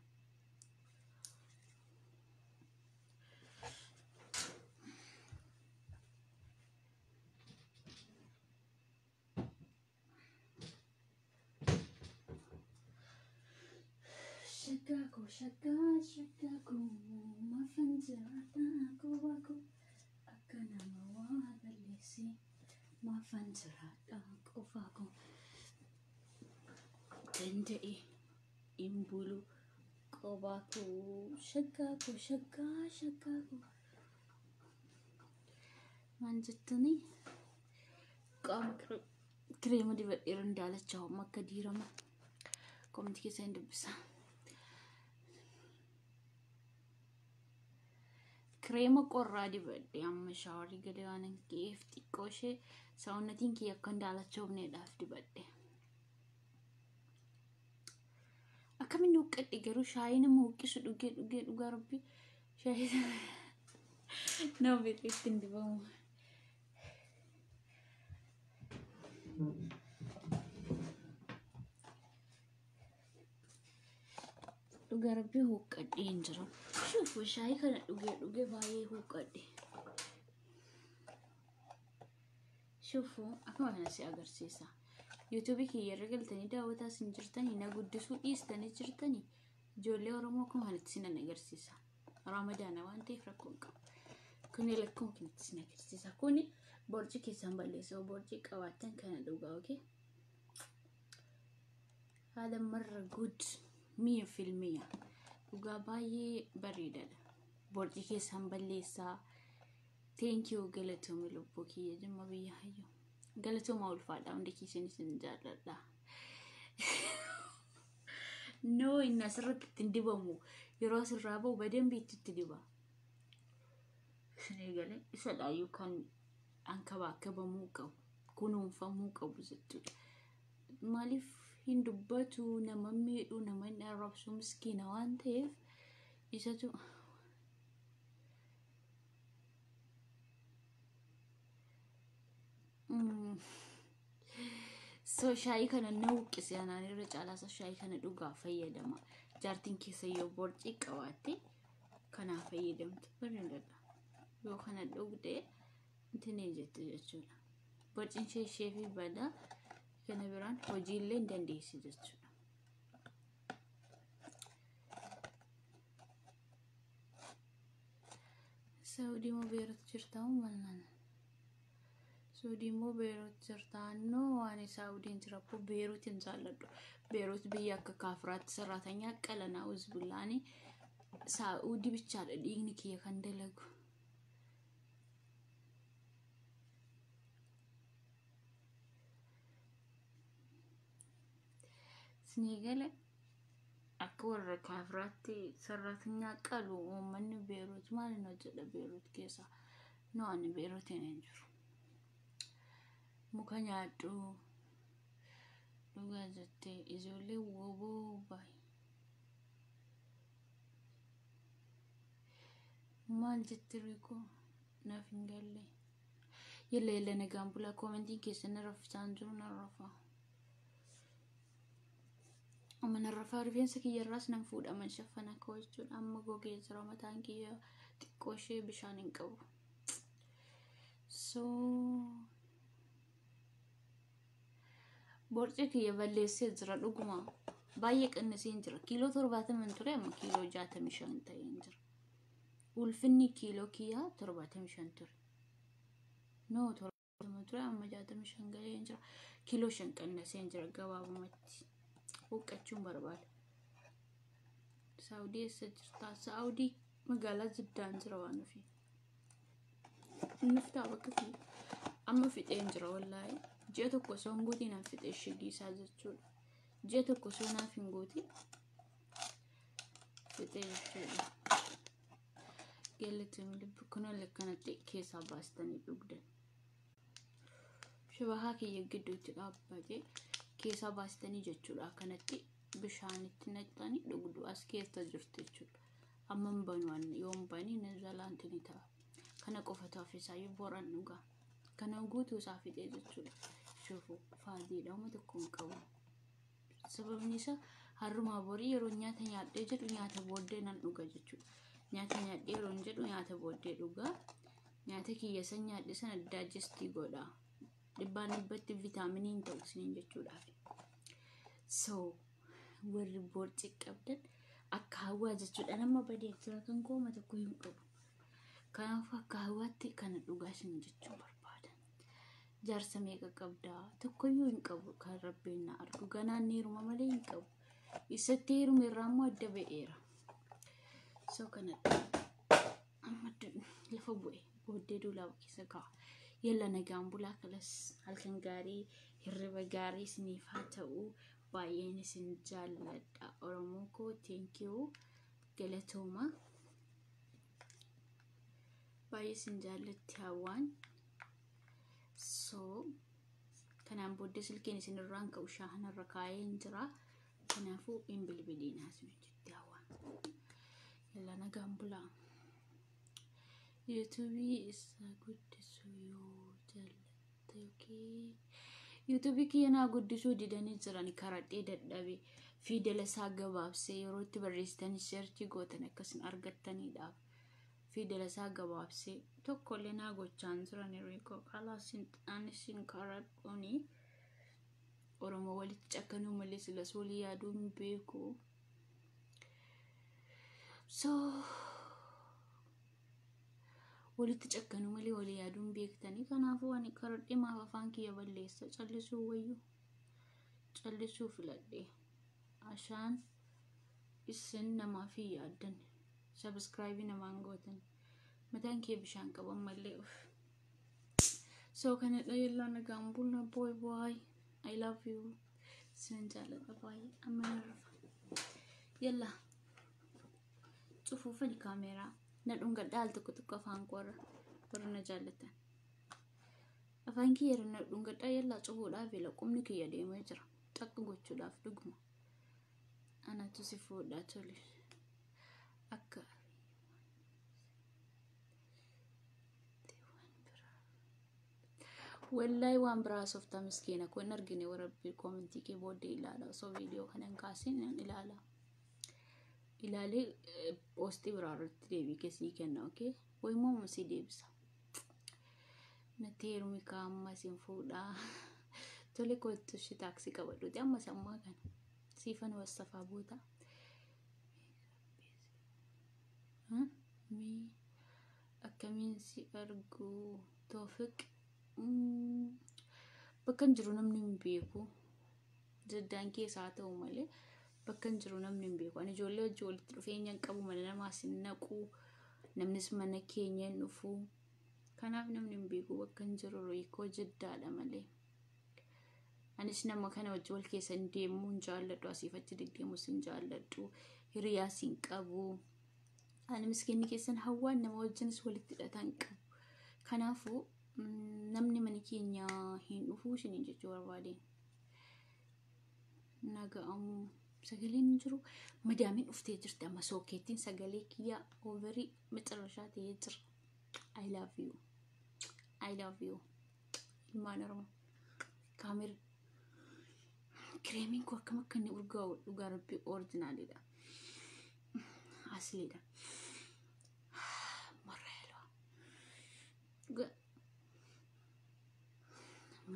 Shaggaakoo shaggaa shaggaakoo maafan jiraadhaa qofaakoo akka nama waa balleesse maafan jiraadhaa qofaakoo danda'e hin bulu qobaakoo shaggaakoo shaggaa shaggaakoo. Maal jettanii qaama kireema dibadheeran daalachaa akka diirama koomenti keessa hin dubbisa. Kireema qorraa dibadhe amma shaaworii galee waan hin ka'eef xiqqoo ishee saawunnatiin kiyya akka hin daalachoofneedhaaf dibadhe. Akkamiin huqqadhe garuu shaayii nama huqqisu dhugee dhugee dhugaa rabbi shaayii nama beekeetti hin dibamu. Dhugaa rabbi huqqadhee hin jiru. Shuufu shaayii kana dhugee dhugee baay'ee huqqadhe. Shuufu akkuma kana si agarsiisa. Yuutuubii kiyya irra galtanii daawwataa isin jirtanii na guddisuu dhiistanii jirtanii ijoollee Oromoo akkuma kanatti sinan agarsiisa. Ramadaana waan ta'eef rakkoo hin qabu. Kuni lakkuma kanatti sin agarsiisa. Kuni borci keessan balleessa. Borci qabaattan kana dhugaa okay. Haala marra good 100%. Dhugaa baay'ee bareedaadha. Borcii keessan balleessaa. Thank you galatooma lubbuu kiyya jimma biyya hayyuu. Galatooma ulfaadha hundi keessan isin jaalladha. No inni asirratti ittiin dibamu yeroo asirraa bahu badambiitti itti diba. Isin eegale isadhaayyuu kan ankabaakabamuu qabu kunuunfamuu qabu jechuudha. Maaliif hin dubbatu nama miidhu nama hin arrabsu miskiina waan ta'eef isatu So shaayii kana na huqqise anaan irra caalaa shaayii kana dhugaa fayyadama. Jaartiin keessa yoo borcii qabaatte kanaa fayyadamtu bareedaadha. Yoo kana dhugde intinee jette jechuudha. Borciin ishee ishee fi badaa kana biraan hojiillee hin dandeessi jechuudha. Saawudii moo Beerut jirtaa moo maal naan? Saawudii moo Beerut jirtaa? No ani Saawudiin jira po Beerut hin jaalladhu. Beerut biyya akka kaafiraatti saraatanyaa qalanaa uzbillaani. Saawudii bichaadha dhiigni kiyya kan dalagu. Sinii akka warra kaafiraatti saraatanyaa qalu uummanni Beerut maal hin hojjedha Beerut keessa? No ani Beerutiin hin jiru. Muka nyaadhu dhugaa jettee ijoollee woboo baay'ee. Maal jette Riikoo? Naaf hin galle. Yalla yalla nagaan bulaa koomentiin keessa na raffisaan jiru na rafa. Amma na rafaa rifeensa kiyyarraas nan fuudhaman shaffana koo jechuudha. Amma gogee jira mataan kiyya xiqqoo ishee bishaan hin qabu. So borcii kiyya balleessee jira dhuguma. Baay'ee qannisee jira. Kiiloo 70 ture amma kiiloo 65 ta'ee jira. Ulfinni kiiloo kiyyaa 75 ture. No 70 ture amma 65 galee jira. Kiiloo 5 qannasee jira gabaabumatti. Huqqachuun barbaada. Saawudii eessa jirtaa? Saawudii magaalaa Jiddaan jira waan ofii. Nuftaa bakka kiyya. Amma fixeen jira wallaahi. Ji'a tokko osoo hin guutiin an fixee shigii isaa jechuudha. Ji'a tokko osoo naaf hin guutiin fixee jechuudha. Galatoomii lubbu kun akkanatti keessaa baastanii dhugdan. Shabahaa kiyya gidduutti dhaabbatee keessaa baastanii jechuudha. Akkanatti bishaanitti naqxanii dhugdu as keessa jirtu jechuudha. Amma hin banu yoo hin bani na jalaanti ni ta'a. Kana qofatu hafisaayyuu boran dhugaa. Kana guutuu isaa fixee jechuudha. Shufu faadiidha uma tokko hin qabu. Sababni isaa har'umaa borii yeroo nyaata nyaadhee jedhu nyaata booddee nan dhuga jechuudha. Nyaata nyaadhee yeroo jedhu nyaata booddee dhuga. Nyaata kiyya san nyaadhe sana daajestii godha. Dhibbaan dhibbatti viitaaminii hin ta'u isiniin jechuudhaaf. So warri borcii qabdan akka hawwaa jechuudha. Nama badee jira kan kooma tokko hin qabu. Kanaafuu akka hawwaatti kana dhugaa isin jechuu barbaada. Jaarsa meeqa qabdaa? Tokkoyyuu hin qabu kan rabbiin na argu. Ganaan heeruma malee hin qabu. Isatti heerume irraa immoo adda ba'eera. So kana amma lafa bu'e booddee duulaaba keessa kaa'a. Yalla nagaan bulaa kalas halkan gaarii hirriba gaarii isiniif haa ta'u. Baay'een isin jaalladha. Oromoo koo thank you galatooma. Baay'ee isin jaallatti hawwaan. So kanaan booddee silkiin isin irraan ka'u shaahanarra kaa'ee hin jira. Kanaafuu hin bilbiliinaa isin jetti hawwaan. Yalla nagaan bulaa. Yuutuubii isa guddisuu yoo jaallatte yookiin yuutuubii kiyya naa guddisuu didanii jiran karadhee dadhabe fiidela isaa gabaabsee yeroo itti barreessitanii seerchii gootan akkasin argattaniidhaaf fiidela isaa gabaabsee tokkollee naa gochaan jiran riikoo kalaas anis hin karadhuuni Oromoo walitti cakkanuu malee silas walii yaaduu hin beeku. So walitti cakkanuu malee walii yaaduu hin beektanii kanaafuu ani karadhee maaf afaan kiyya balleessa callisuu wayyuu callisuu filadhe ashaan Isin namaaf hin yaaddan. Subscribe namaan gootan. Mataan kee bishaan qaban mallee uf. So kanadha yellaa nagaan bulna boy boy. I love you. Isin jaalladha baay'ee. Amma na rafa. Yalla. Cufuufani kaameeraa. Na dhungadhaa al tokko tokko afaan koorra. Warra na jaallatan. Afaan kiyya irra na dhungadhaa yallaa cufuudhaaf ila qubni kiyya deemaa jira. Xaqqa gochuudhaaf dhuguma. Anatu si fuudhaa tole. Akka wallahi waan biraa softaa miskiina kun argine warabbi koomentii kee booddee ilaala osoo viidiyoo kana hin kaasin ilaala. Ilaalee poostii biraa irratti deebii kee sii kenna okee wayimmoo sii deebisa. Natti heerumi kaa amma sin fuudhaa. Tole kottu ishee taaksii qabadhuuti ammas ammaa kana siifan wassafaa boota. Mi akkamiin si argu Toofiq bakka hin jiru namni hin beeku. Jaddaan keessa haa ta'u malee bakka hin jiru namni hin beeku. Ani ijoollee wajjin walitti dhufeenya hin qabu mana namaas hin naqu namnis mana keenya hin dhufu. Kanaaf namni hin beeku bakka hin jiru riikoo jiddaadha malee. Anis nama kana wajjin wal keessa hin deemuu hin jaalladhu asiif achi deddeemus hin jaalladhu hiriyaas hin qabu. Ani miskiinni keessan hawwaan nama wajjinis walitti hidhata hin qabu. Kanaafuu namni mana keenya hin dhufuu isiniin jechuu barbaadeen. Naga'amuu sagaleen hin jiru. Madaamiin dhuftee jirti amma sookeettiin sagalee kiyya ooverii macarrashaa ta'ee jira. I love you. I love you. Ilmaan Oromoo. Kaamera. Kireemiin koo akkam akka inni urgaa'u dhugaa rabbii orijinaalidha. Asliidha. Marra yaalaa.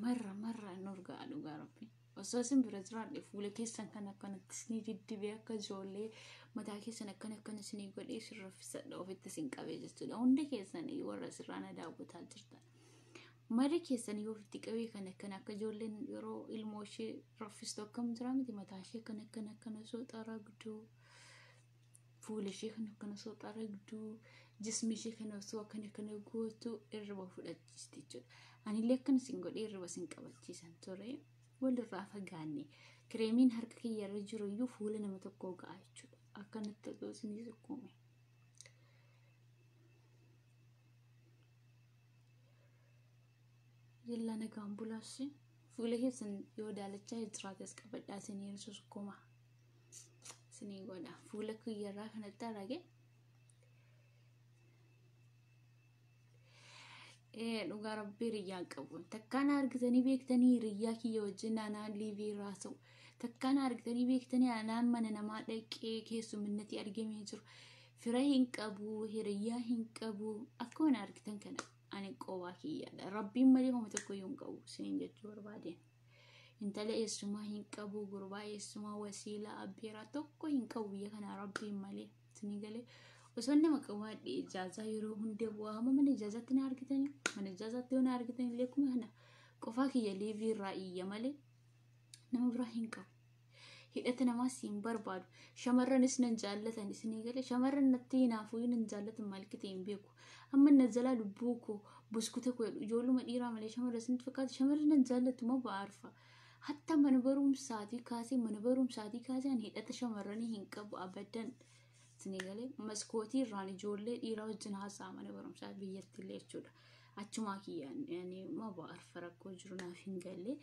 Marra marra inni urgaa'a dhugaa rabbii. Osoo isin bira jiraadhe fuula keessan kan akkanatti isinii diddibee akka ijoollee mataa keessan akkana akkana isinii godhee isin raffisadha ofitti isin qabee jechuudha. Hundi keessan warra asirraa na daawwataa jirtan. Marii keessan yoo ofitti qabee kan akkana akka ijoolleen yeroo ilmoo ishee raffistu akkam jira miti mataa ishee kan akkana akkana osoo xaragduu fuula ishee kan akkana osoo xaragduu jismi ishee kan osoo akkana akkana gootu irriba fudhachiisti jechuudha. Anillee akkana isin godhee irriba isin qabachiisan ture. Walirraa fagaanne kireemiin harka kiyya irra jiru iyyuu fuula nama tokkoo ga'a jechuudha. Akkanatti osoo isinii sukkuume. Yallaa nagaan bulaas fuula keessan yoo daalachaa jiraates qabadhaa isinii hir'isuu sukkuuma. Isinii godha. Fuula kiyya irraa kanatti arage. Dhugaa rabbii hiriyyaa qabu. Takkaan argitanii beektanii hiriyyaa kiyya wajjin anaan liivii irraa ta'u. Takkaan argitanii beektanii anaan mana namaa dhaqee keessumminatti argamee jiru. Fira hin qabu, hiriyyaa hin qabu. Akkuma argitan kana ani qobaa kiyyaadha. Rabbiin malee homa tokko iyyuu hin qabu isiniin jechuu barbaadeen. Intala eessumaa hin qabu, gurbaa eessumaa, wasiilaa, abbeeraa tokko hin qabu biyya kanaa rabbiin malee. Isinii galee osoo nama qabaadhe ijaazaa yeroo hunda bu'aa mana ijaazaatti na argitanii mana ijaazaatti yoo na argitan illee akkuma kana qofaa kiyya liivii irraa iyya malee nama biraa hin qabu. Hidhata namaas hin barbaadu. Shamarranis nan jaallatan isinii galee shamarran natti hinaafuu nan jaallatan maal ta'e hin beeku. Amma na jalaa lubbuu koo buskuta koo jedhu ijoolluma dhiiraa malee shamarra isinitti fakkaata shamarri nan jaallatu moo ba'aarfa. Hatta mana barumsaatii kaasee mana barumsaatii kaasee ani hidhata shamarranii hin qabu abadan. Isinii galee maskootii irraan ijoollee dhiiraa wajjin haasa'a mana barumsaa biyyatti illee jechuudha. Achumaa kiyyaan yani ma ba'aarfa rakkoo jiru naaf hin galle.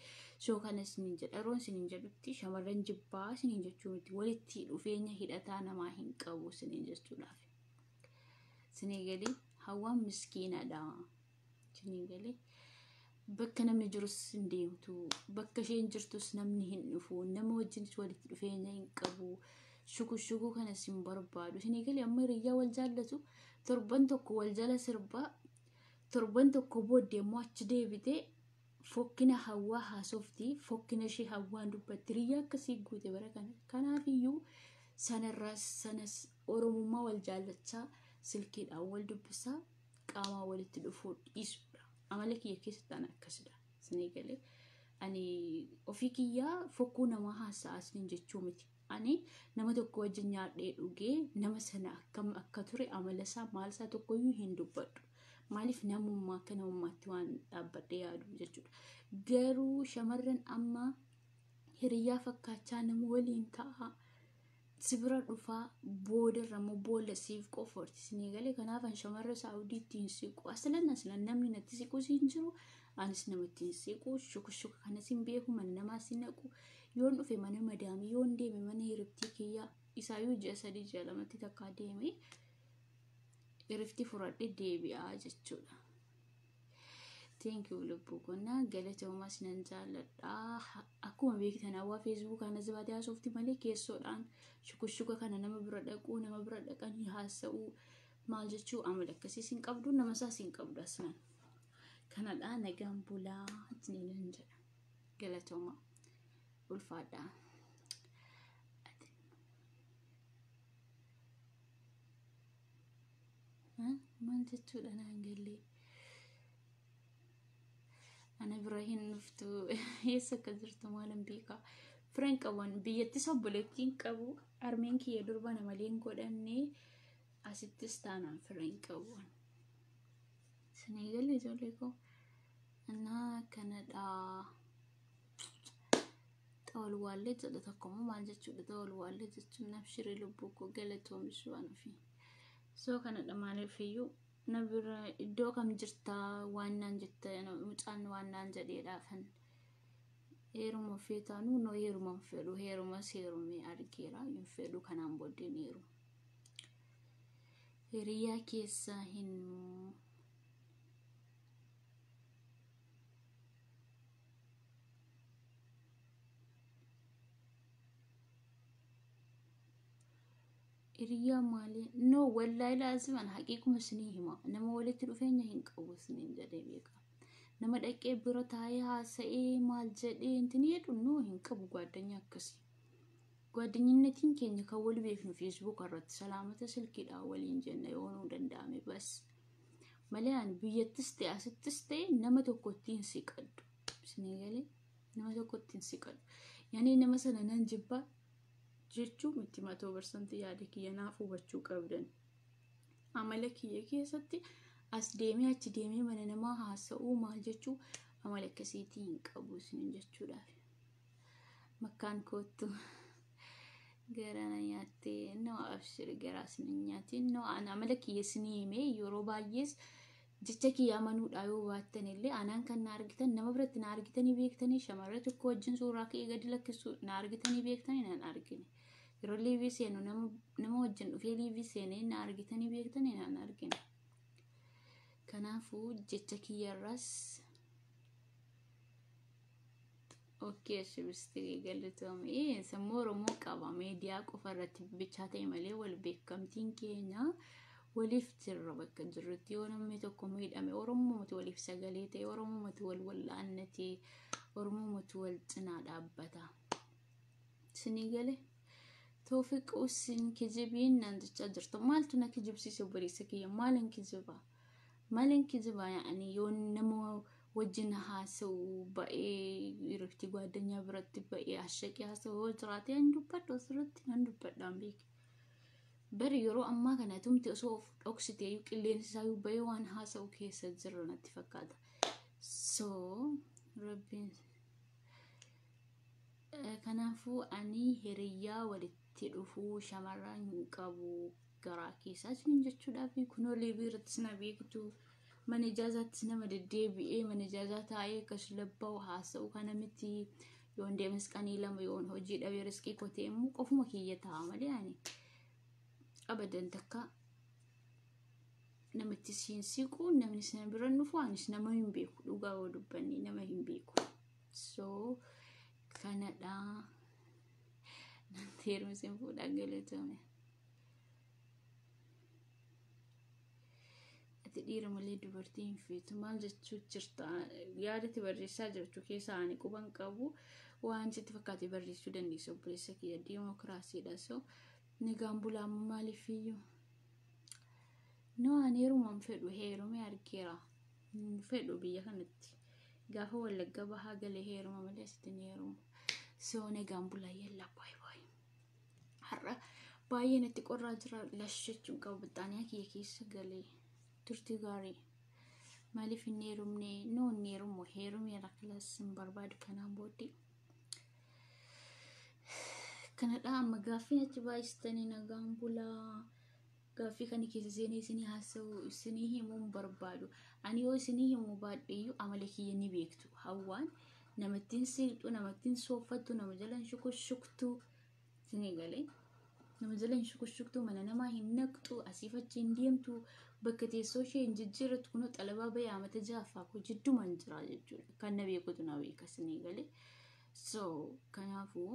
Soo kana isiniin jedha yeroo isiniin jedhutti shamarran jibbaa isiniin jechuu miti walitti dhufeenya hidhataa namaa hin qabu isiniin jechuudhaaf. Isinii galee hawwaan miskiinadha. Isinii galee bakka namni jirus hin deemtu bakka isheen jirtus namni hin dhufu nama wajjinis walitti dhufeenya hin qabu. Shuku shukuu kanas hin barbaadu. Isinii galee amma hiriyyaa wal jaallatu torban tokko wal jala sirbaa torban tokko booddee immoo achi deebitee fokkina hawwaa haasofti fokkina ishee hawwaan dubbatti hiriyyaa akkasii guute bara kana. Kanaafiyyuu sanarraas sanas oromummaa wal jaallachaa silkiidhaan wal dubbisaa qaamaan walitti dhufuu dhiisudha. Amala kiyya keessatti ana akkasidha. Isinii galee ani ofii kiyyaa fokkuu namaa haasa'aa isiniin jechuu miti. Ani nama tokko wajjin nyaadhee dhugee nama sana akkam akka ture amala isaa maal isaa tokkoyyuu hin dubbadhu. Maaliif namummaa akka namummaatti waan dhaabbadhee yaadu jechuudha. Garuu shamarran amma hiriyyaa fakkaachaa nama waliin ta'a. Si bira dhufaa boodarra immoo boolla siif qoforti isinii galee. Kanaaf an shamarra Saawudiitti hin siqu. Aslan aslan namni natti siqus hin jiru. Anis namatti hin siqu. Shuka shuka kanas hin beeku. Mana namaas hin naqu. Yoon dhufe mana madaamii, yoon deeme mana hiribtii kiyyaa, isaayyuu ji'a 3 ji'a 2tti takkaa deeme hirifti furadhe deebi'aa jechuudha. Thank you lubbuu konnaa galatoomas nan jaalladha. Akkuma beektan hawaa Facebook kana zibaatee haasofti malee keessoodhaan shukushuka kana nama bira dhaquu, nama bira dhaqanii haasa'uu maal jechuu amala akkasiis hin qabdu, nama isaas hin qabdu aslan. Kanadhaa nagaan bulaa isiniin jedha. Galatooma ulfaadhaa. Maal jechuudha naan gallee? Ana bira hin dhuftu, eessa akka jirtu maalan beekaa? Fira hin qabu, biyyattis obboleettii hin qabu. Harmeen kiyya durba na malee hin godhanne, asittis taanaan fira hin qabu. Isinii galee ijoollee koo? Innaa kanadha. Xawalwaallee jedha tokkommoo, maal jechuudha xawalwaallee jechuun? Nabshirii lubbuu koo galatoomisuu waan ofii. So kanadha, maaliif iyyuu na bira iddoo kam jirtaa waan naan jette mucaan waan naan jedheedhaafan heeruma feetaanuu no heeruma hin fedhu, heerumas heerumee argeera, hin fedhu, kanaan booddeen heeruma. Hiriyaa keessa hin hiriyaa maalii? No, wallaahi laaziman haqiiquma isinii hima, nama walitti dhufeenya hin qabu isiniin jedhee beeka. Nama dhaqee bira taa'ee haasa'ee maal jedhee intini jedhu no hin qabu gwaddanya akkasii. Gwaddanyinnetiin keenya kan wal beeknu Facebook irratti salaamata silkiidhaan waliin jenna yoo nuu danda'ame bas. Malee ani biyyattis ta'e asittis ta'e nama tokkotti hin siqadhu. Isinii galee? Nama tokkotti hin siqadhu. Yani nama sana nan jibba jechuu miti, 100% yaada kiyya naaf hubachuu qabdan. Amala kiyya keessatti as deemee achi deemee mana namaa haasa'uu maal jechuu amala akkasiitii hin qabu isiniin jechuudhaaf. Makkaan koottu gara na nyaattee. No, abshir, garaas na nyaatiin. No, ani amala kiyya isinii himee, yeroo baay'ees jecha kiyya amanuudhaa yoo baattan illee anaan kan na argitan nama biratti na argitanii beektanii shamarra tokko wajjin suuraa ka'ee gadi lakkisu na argitanii beektanii nan argine. Yeroo live seenu nama wajjin dhufee live seenee na argitanii beektanii nan argine. Kanaafuu jecha kiyyarraas okay, shibistirii galatoome. Sammuu Oromoo qaba. Miidiyaa qofa irratti bichaa ta'e malee wal beekamtiin keenya waliif jirra bakka jirrutti. Yoo namni tokko miidhame Oromumatu waliif sagalee ta'e, Oromumatu wal wal'aannate, Oromumatu wal cinaa dhaabbata. Isinii galee? Toofiq usin kijibiin naan jechaa jirtu. Maaltu na kijibsiise obboleessa kiyya? Maalin kijiba? Maalin kijiba? Yaani yoo nama wajjin haasa'u ba'ee hirifti gwaaddanyaa biratti ba'ee ashaqee haasa'u yoo jiraate nan dubbadhu, asirratti nan dubbadhaan beeke. Bari yeroo ammaa kana tumti osoo of dhoksitee qilleensi isaa ba'ee waan haasa'u keessa jirra natti fakkaata. So rabbiin kanaafuu ani hiriyyaa walitti dhufuu shamarran hin qabu garaa keessaa isiniin jechuudhaaf. Kunoo live irrattis na beektu, mana ijaazaattis nama deddeebi'ee mana ijaazaa taa'ee akkas labba'u haasa'u kana miti. Yoon deemes qanii 2 yoon hojii dhabee riskii kotee immoo qofuma kiyya taa'a malee ani abadan takka namatti siin siqu, namni sana bira dhufu anis nama hin beeku, dhugaa yoo dubbanne nama hin beeku. So kanadha. Nanti heerumsiin fuudhaa, galatoomi. Ati dhiira malee dubartii hin feetu maal jechuu jirta? Yaadatti barreessaa jirtu keessaa ani quban qabu, waan sitti fakkaate barreessuu dandeessa obboleessa kiyya, diimokiraasiidha. So nagaan bulaa maaliif iyyuu? No, ani heeruma hin fedhu, heerumee argeera. Hin fedhu biyya kanatti. Gaafa Wallagga bahaa galee heeruma malee asitti hin heerumu. So nagaan bulaa, yalla, bye bye. Har'a baay'ee natti qorraa jira lashachuun qabu bixxaaniyaa kiyya keessa galee turtii gaarii. Maaliif hin heerumne? Noo hin heerumu heerumeera kilaas hin barbaadu kanaan booddee. Kanadha amma gaaffii achi baay'istanii nagaan bulaa. Gaaffii kana keessa seenee isinii haasa'u isinii himuu hin barbaadu. Ani yoo isinii himuu baadheeyyuu amala kiyya ni beektu. Hawwaan namattiin siqxu, namattiin sooffattu, nama jala hin shukushuktu. Isinii galee nama jala hin shukushuktu, mana namaa hin naqxu, asiif achi hin deemtu, bakka teessoo ishee hin jijjiirrattu kunoo xalabaa bahee amata ja'affaa koo jiddumaan jira jechuudha. Kan na beekutu na beeka isinii galee. So kanaafuu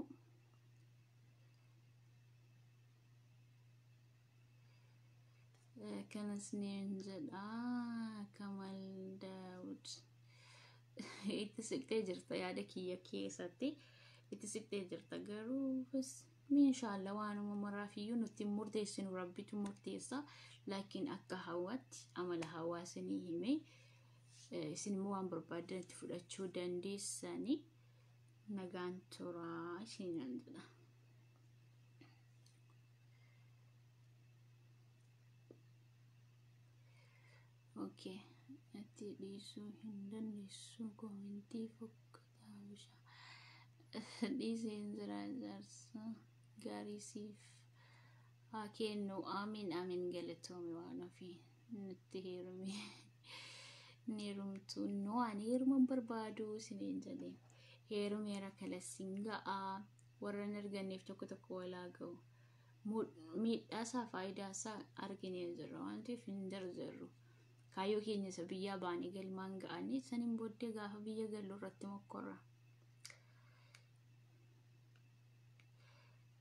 kanas niin jedha Kamal Daawud. Itti siqtee jirta yaada kiyya keessatti itti siqtee jirta garuu bas inshaallah waanuma maraafiyyuu nutti hin murteessinu rabbitu murteessa laakiin akka hawwaatti amala hawaasinii hime isin immoo waan barbaaddan itti fudhachuu dandeessanii nagaan turaa isiniin jedha. Okay. Ati dhiisuu hin dandeessu koomentii fokkataa bishaan dhiiseen jira jaarsa gaarii siif haa kennu amiin amiin galatoomi waan ofii nutti heerumi ni heerumtu no ani heeruma hin barbaadu isiniin jedhee heerumeera kalassiin ga'a warra hin arganneef tokko tokko walaa ga'u miidhaasaa faayidaasaa arginee jirra waan ta'eef hin jarjarru. Kaayyoo keenya isa biyyaa baanee galmaan ga'anii saniin booddee gaafa biyya gallu irratti mokkorra.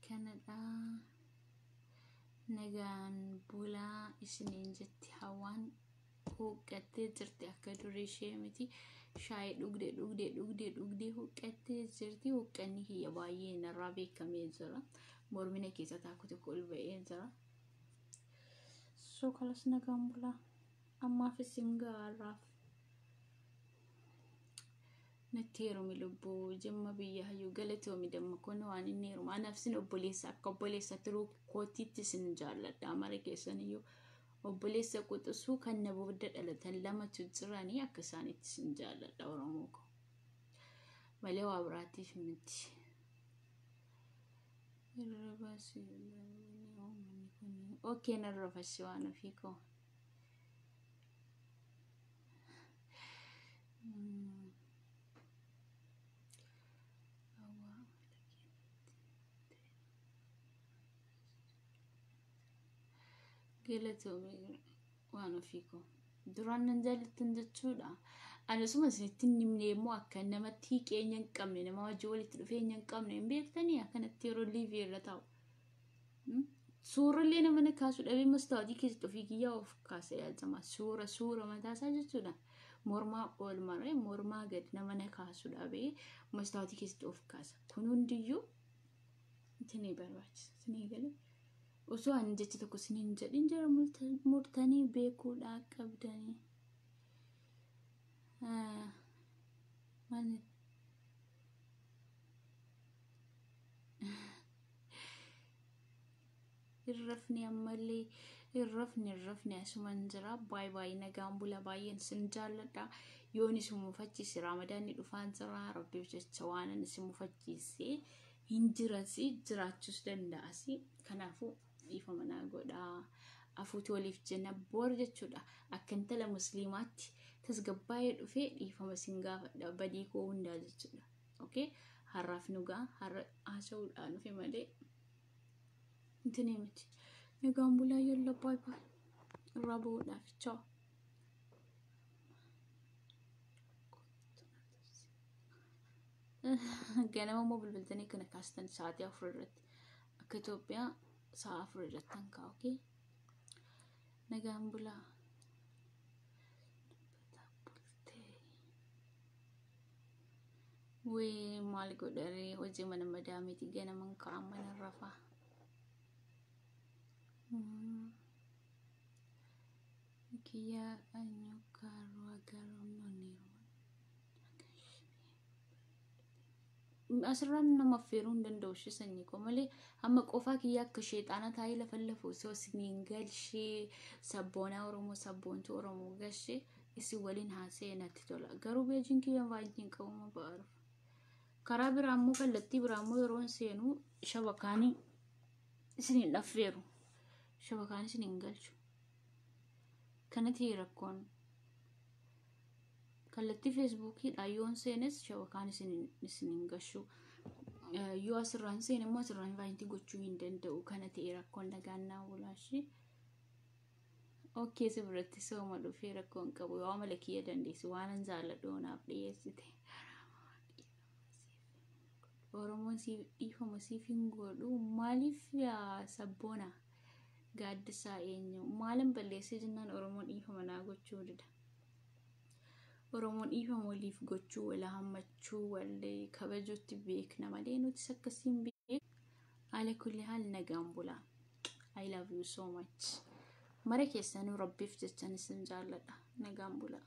Kanadha nagaan bulaa isiniin jetti hawaan huuqqattee jirti akka durii ishee miti shaayii dhugde dhugde dhugde dhugde huuqqattee jirti huuqqanni kiyya baay'ee narraa beekamee jira mormina keessa taakku tokko ol ba'ee jira. So kalas nagaan bulaa. Ammaaf isin gaaraaf natti heerumi lubbuu jimma biyya hayyuu galatoomi damma kun waan inni heeruma anaaf isin obboleessa akka obboleessa turuu kootiitti isin jaalladha mara keessaniyyuu obboleessa quxisuu kan na booda dhalatan lamatu jiranii akka isaanitti isin jaalladha oromoo koo malee waa biraatiif miti. Okee narra fassi waan ofii koo. Galatoomi waan ofii koo. Duraan nan jaallattan jechuudha. Ani osuma isinitti hin himne immoo akka namatti hiiqeenya hin qabne nama wajjin walitti dhufeenya hin qabne hin beektanii akkanatti yeroo liivii irra taa'u. Suurallee nama na kaasu dhabee mastaawotii keessatti ofii kiyyaa of kaasa yaadama. Suura suura mataa isaa jechuudha. Mormaa ol maree mormaa gad nama na kaasu dhabee mastaawotii keessatti of kaasa. Kun hundiyyuu isinii barbaachisa. Isinii galee. Osoo ani jecha tokko isiniin jedhin jara murtanii beekuudhaa qabdanii. Maal hin rafne ammallee hin rafne hin rafne asuman jira baay'ee baay'ee nagaan bula baay'een sin jaalladha yoon isin mufachiise raamadaanni dhufaan jira rabbiif jecha waan ani isin mufachiise hin jirasi jiraachuus danda'asi kanaafuu dhiifama naa godhaa afuuti waliif jenna boor jechuudha akka intala musliimaatti tasgabbaa'ee dhufee dhiifama sin gaafadha badii koo hundaa jechuudha okay har'aaf nugaa har'a haasa'uudhaan dhufe malee intinii miti nagaan bulaa yalla baay baay irraa ba'uudhaaf chao. Ganama immoo bilbiltanii kana kaastan sa'aatii 4 irratti akka Itoophiyaa sa'a 4 irratti kan kaa'u okay? Nagaan bulaa. Wee maal godharee hojii mana madaamiiti ganaman ka'a mana rafaa. Kiyya anyo karu agaru noniru. Asirraan nama affeeruu hin danda'u ishee sanyii koo malee, amma qofaa kiyya akka sheexaana taa'ee lafa lafu osoo isiniin galshee, sabboonaa Oromoo, sabboontuu Oromoo galshee isin waliin haasa'ee natti tola. Garuu peejiin kiyya baay'ee hin qabu ma ba'aaruuf. Karaa biraa immoo, kallattii biraa immoo yeroo seenu shabakaanii isiniin affeeru. Shabakaan isiniin galchu. Kanatti rakkoon kallattii Feesbuukiidhaan yoon seenes shabakaan isiniin gashu. Yoo asirraan seene immoo asirraan invite gochuu hin danda'u. Kana ta'e rakkoon, nagaan naa bulaashee. Okay, si biratti sooma dhufee rakkoo hin qabu. Yoo amala kiyya dandeessu waan an jaalladhu naaf dhiyeessite. Oromoon siif dhiifama siif hin godhu. Maaliif yaa sabboona gaaddisaa eenyu? Maalin balleessee jennaan Oromoon dhiifama naa gochuu dida? Oromoon dhiifama waliif gochuu, wal hammachuu, wal kabajuutti beekna malee nutis akkasiin beekna. Haala kulli haal nagaan bulaa. I love you so much. Mara keessanuu Rabbiif jechan isin jaalladha. Nagaan bulaa.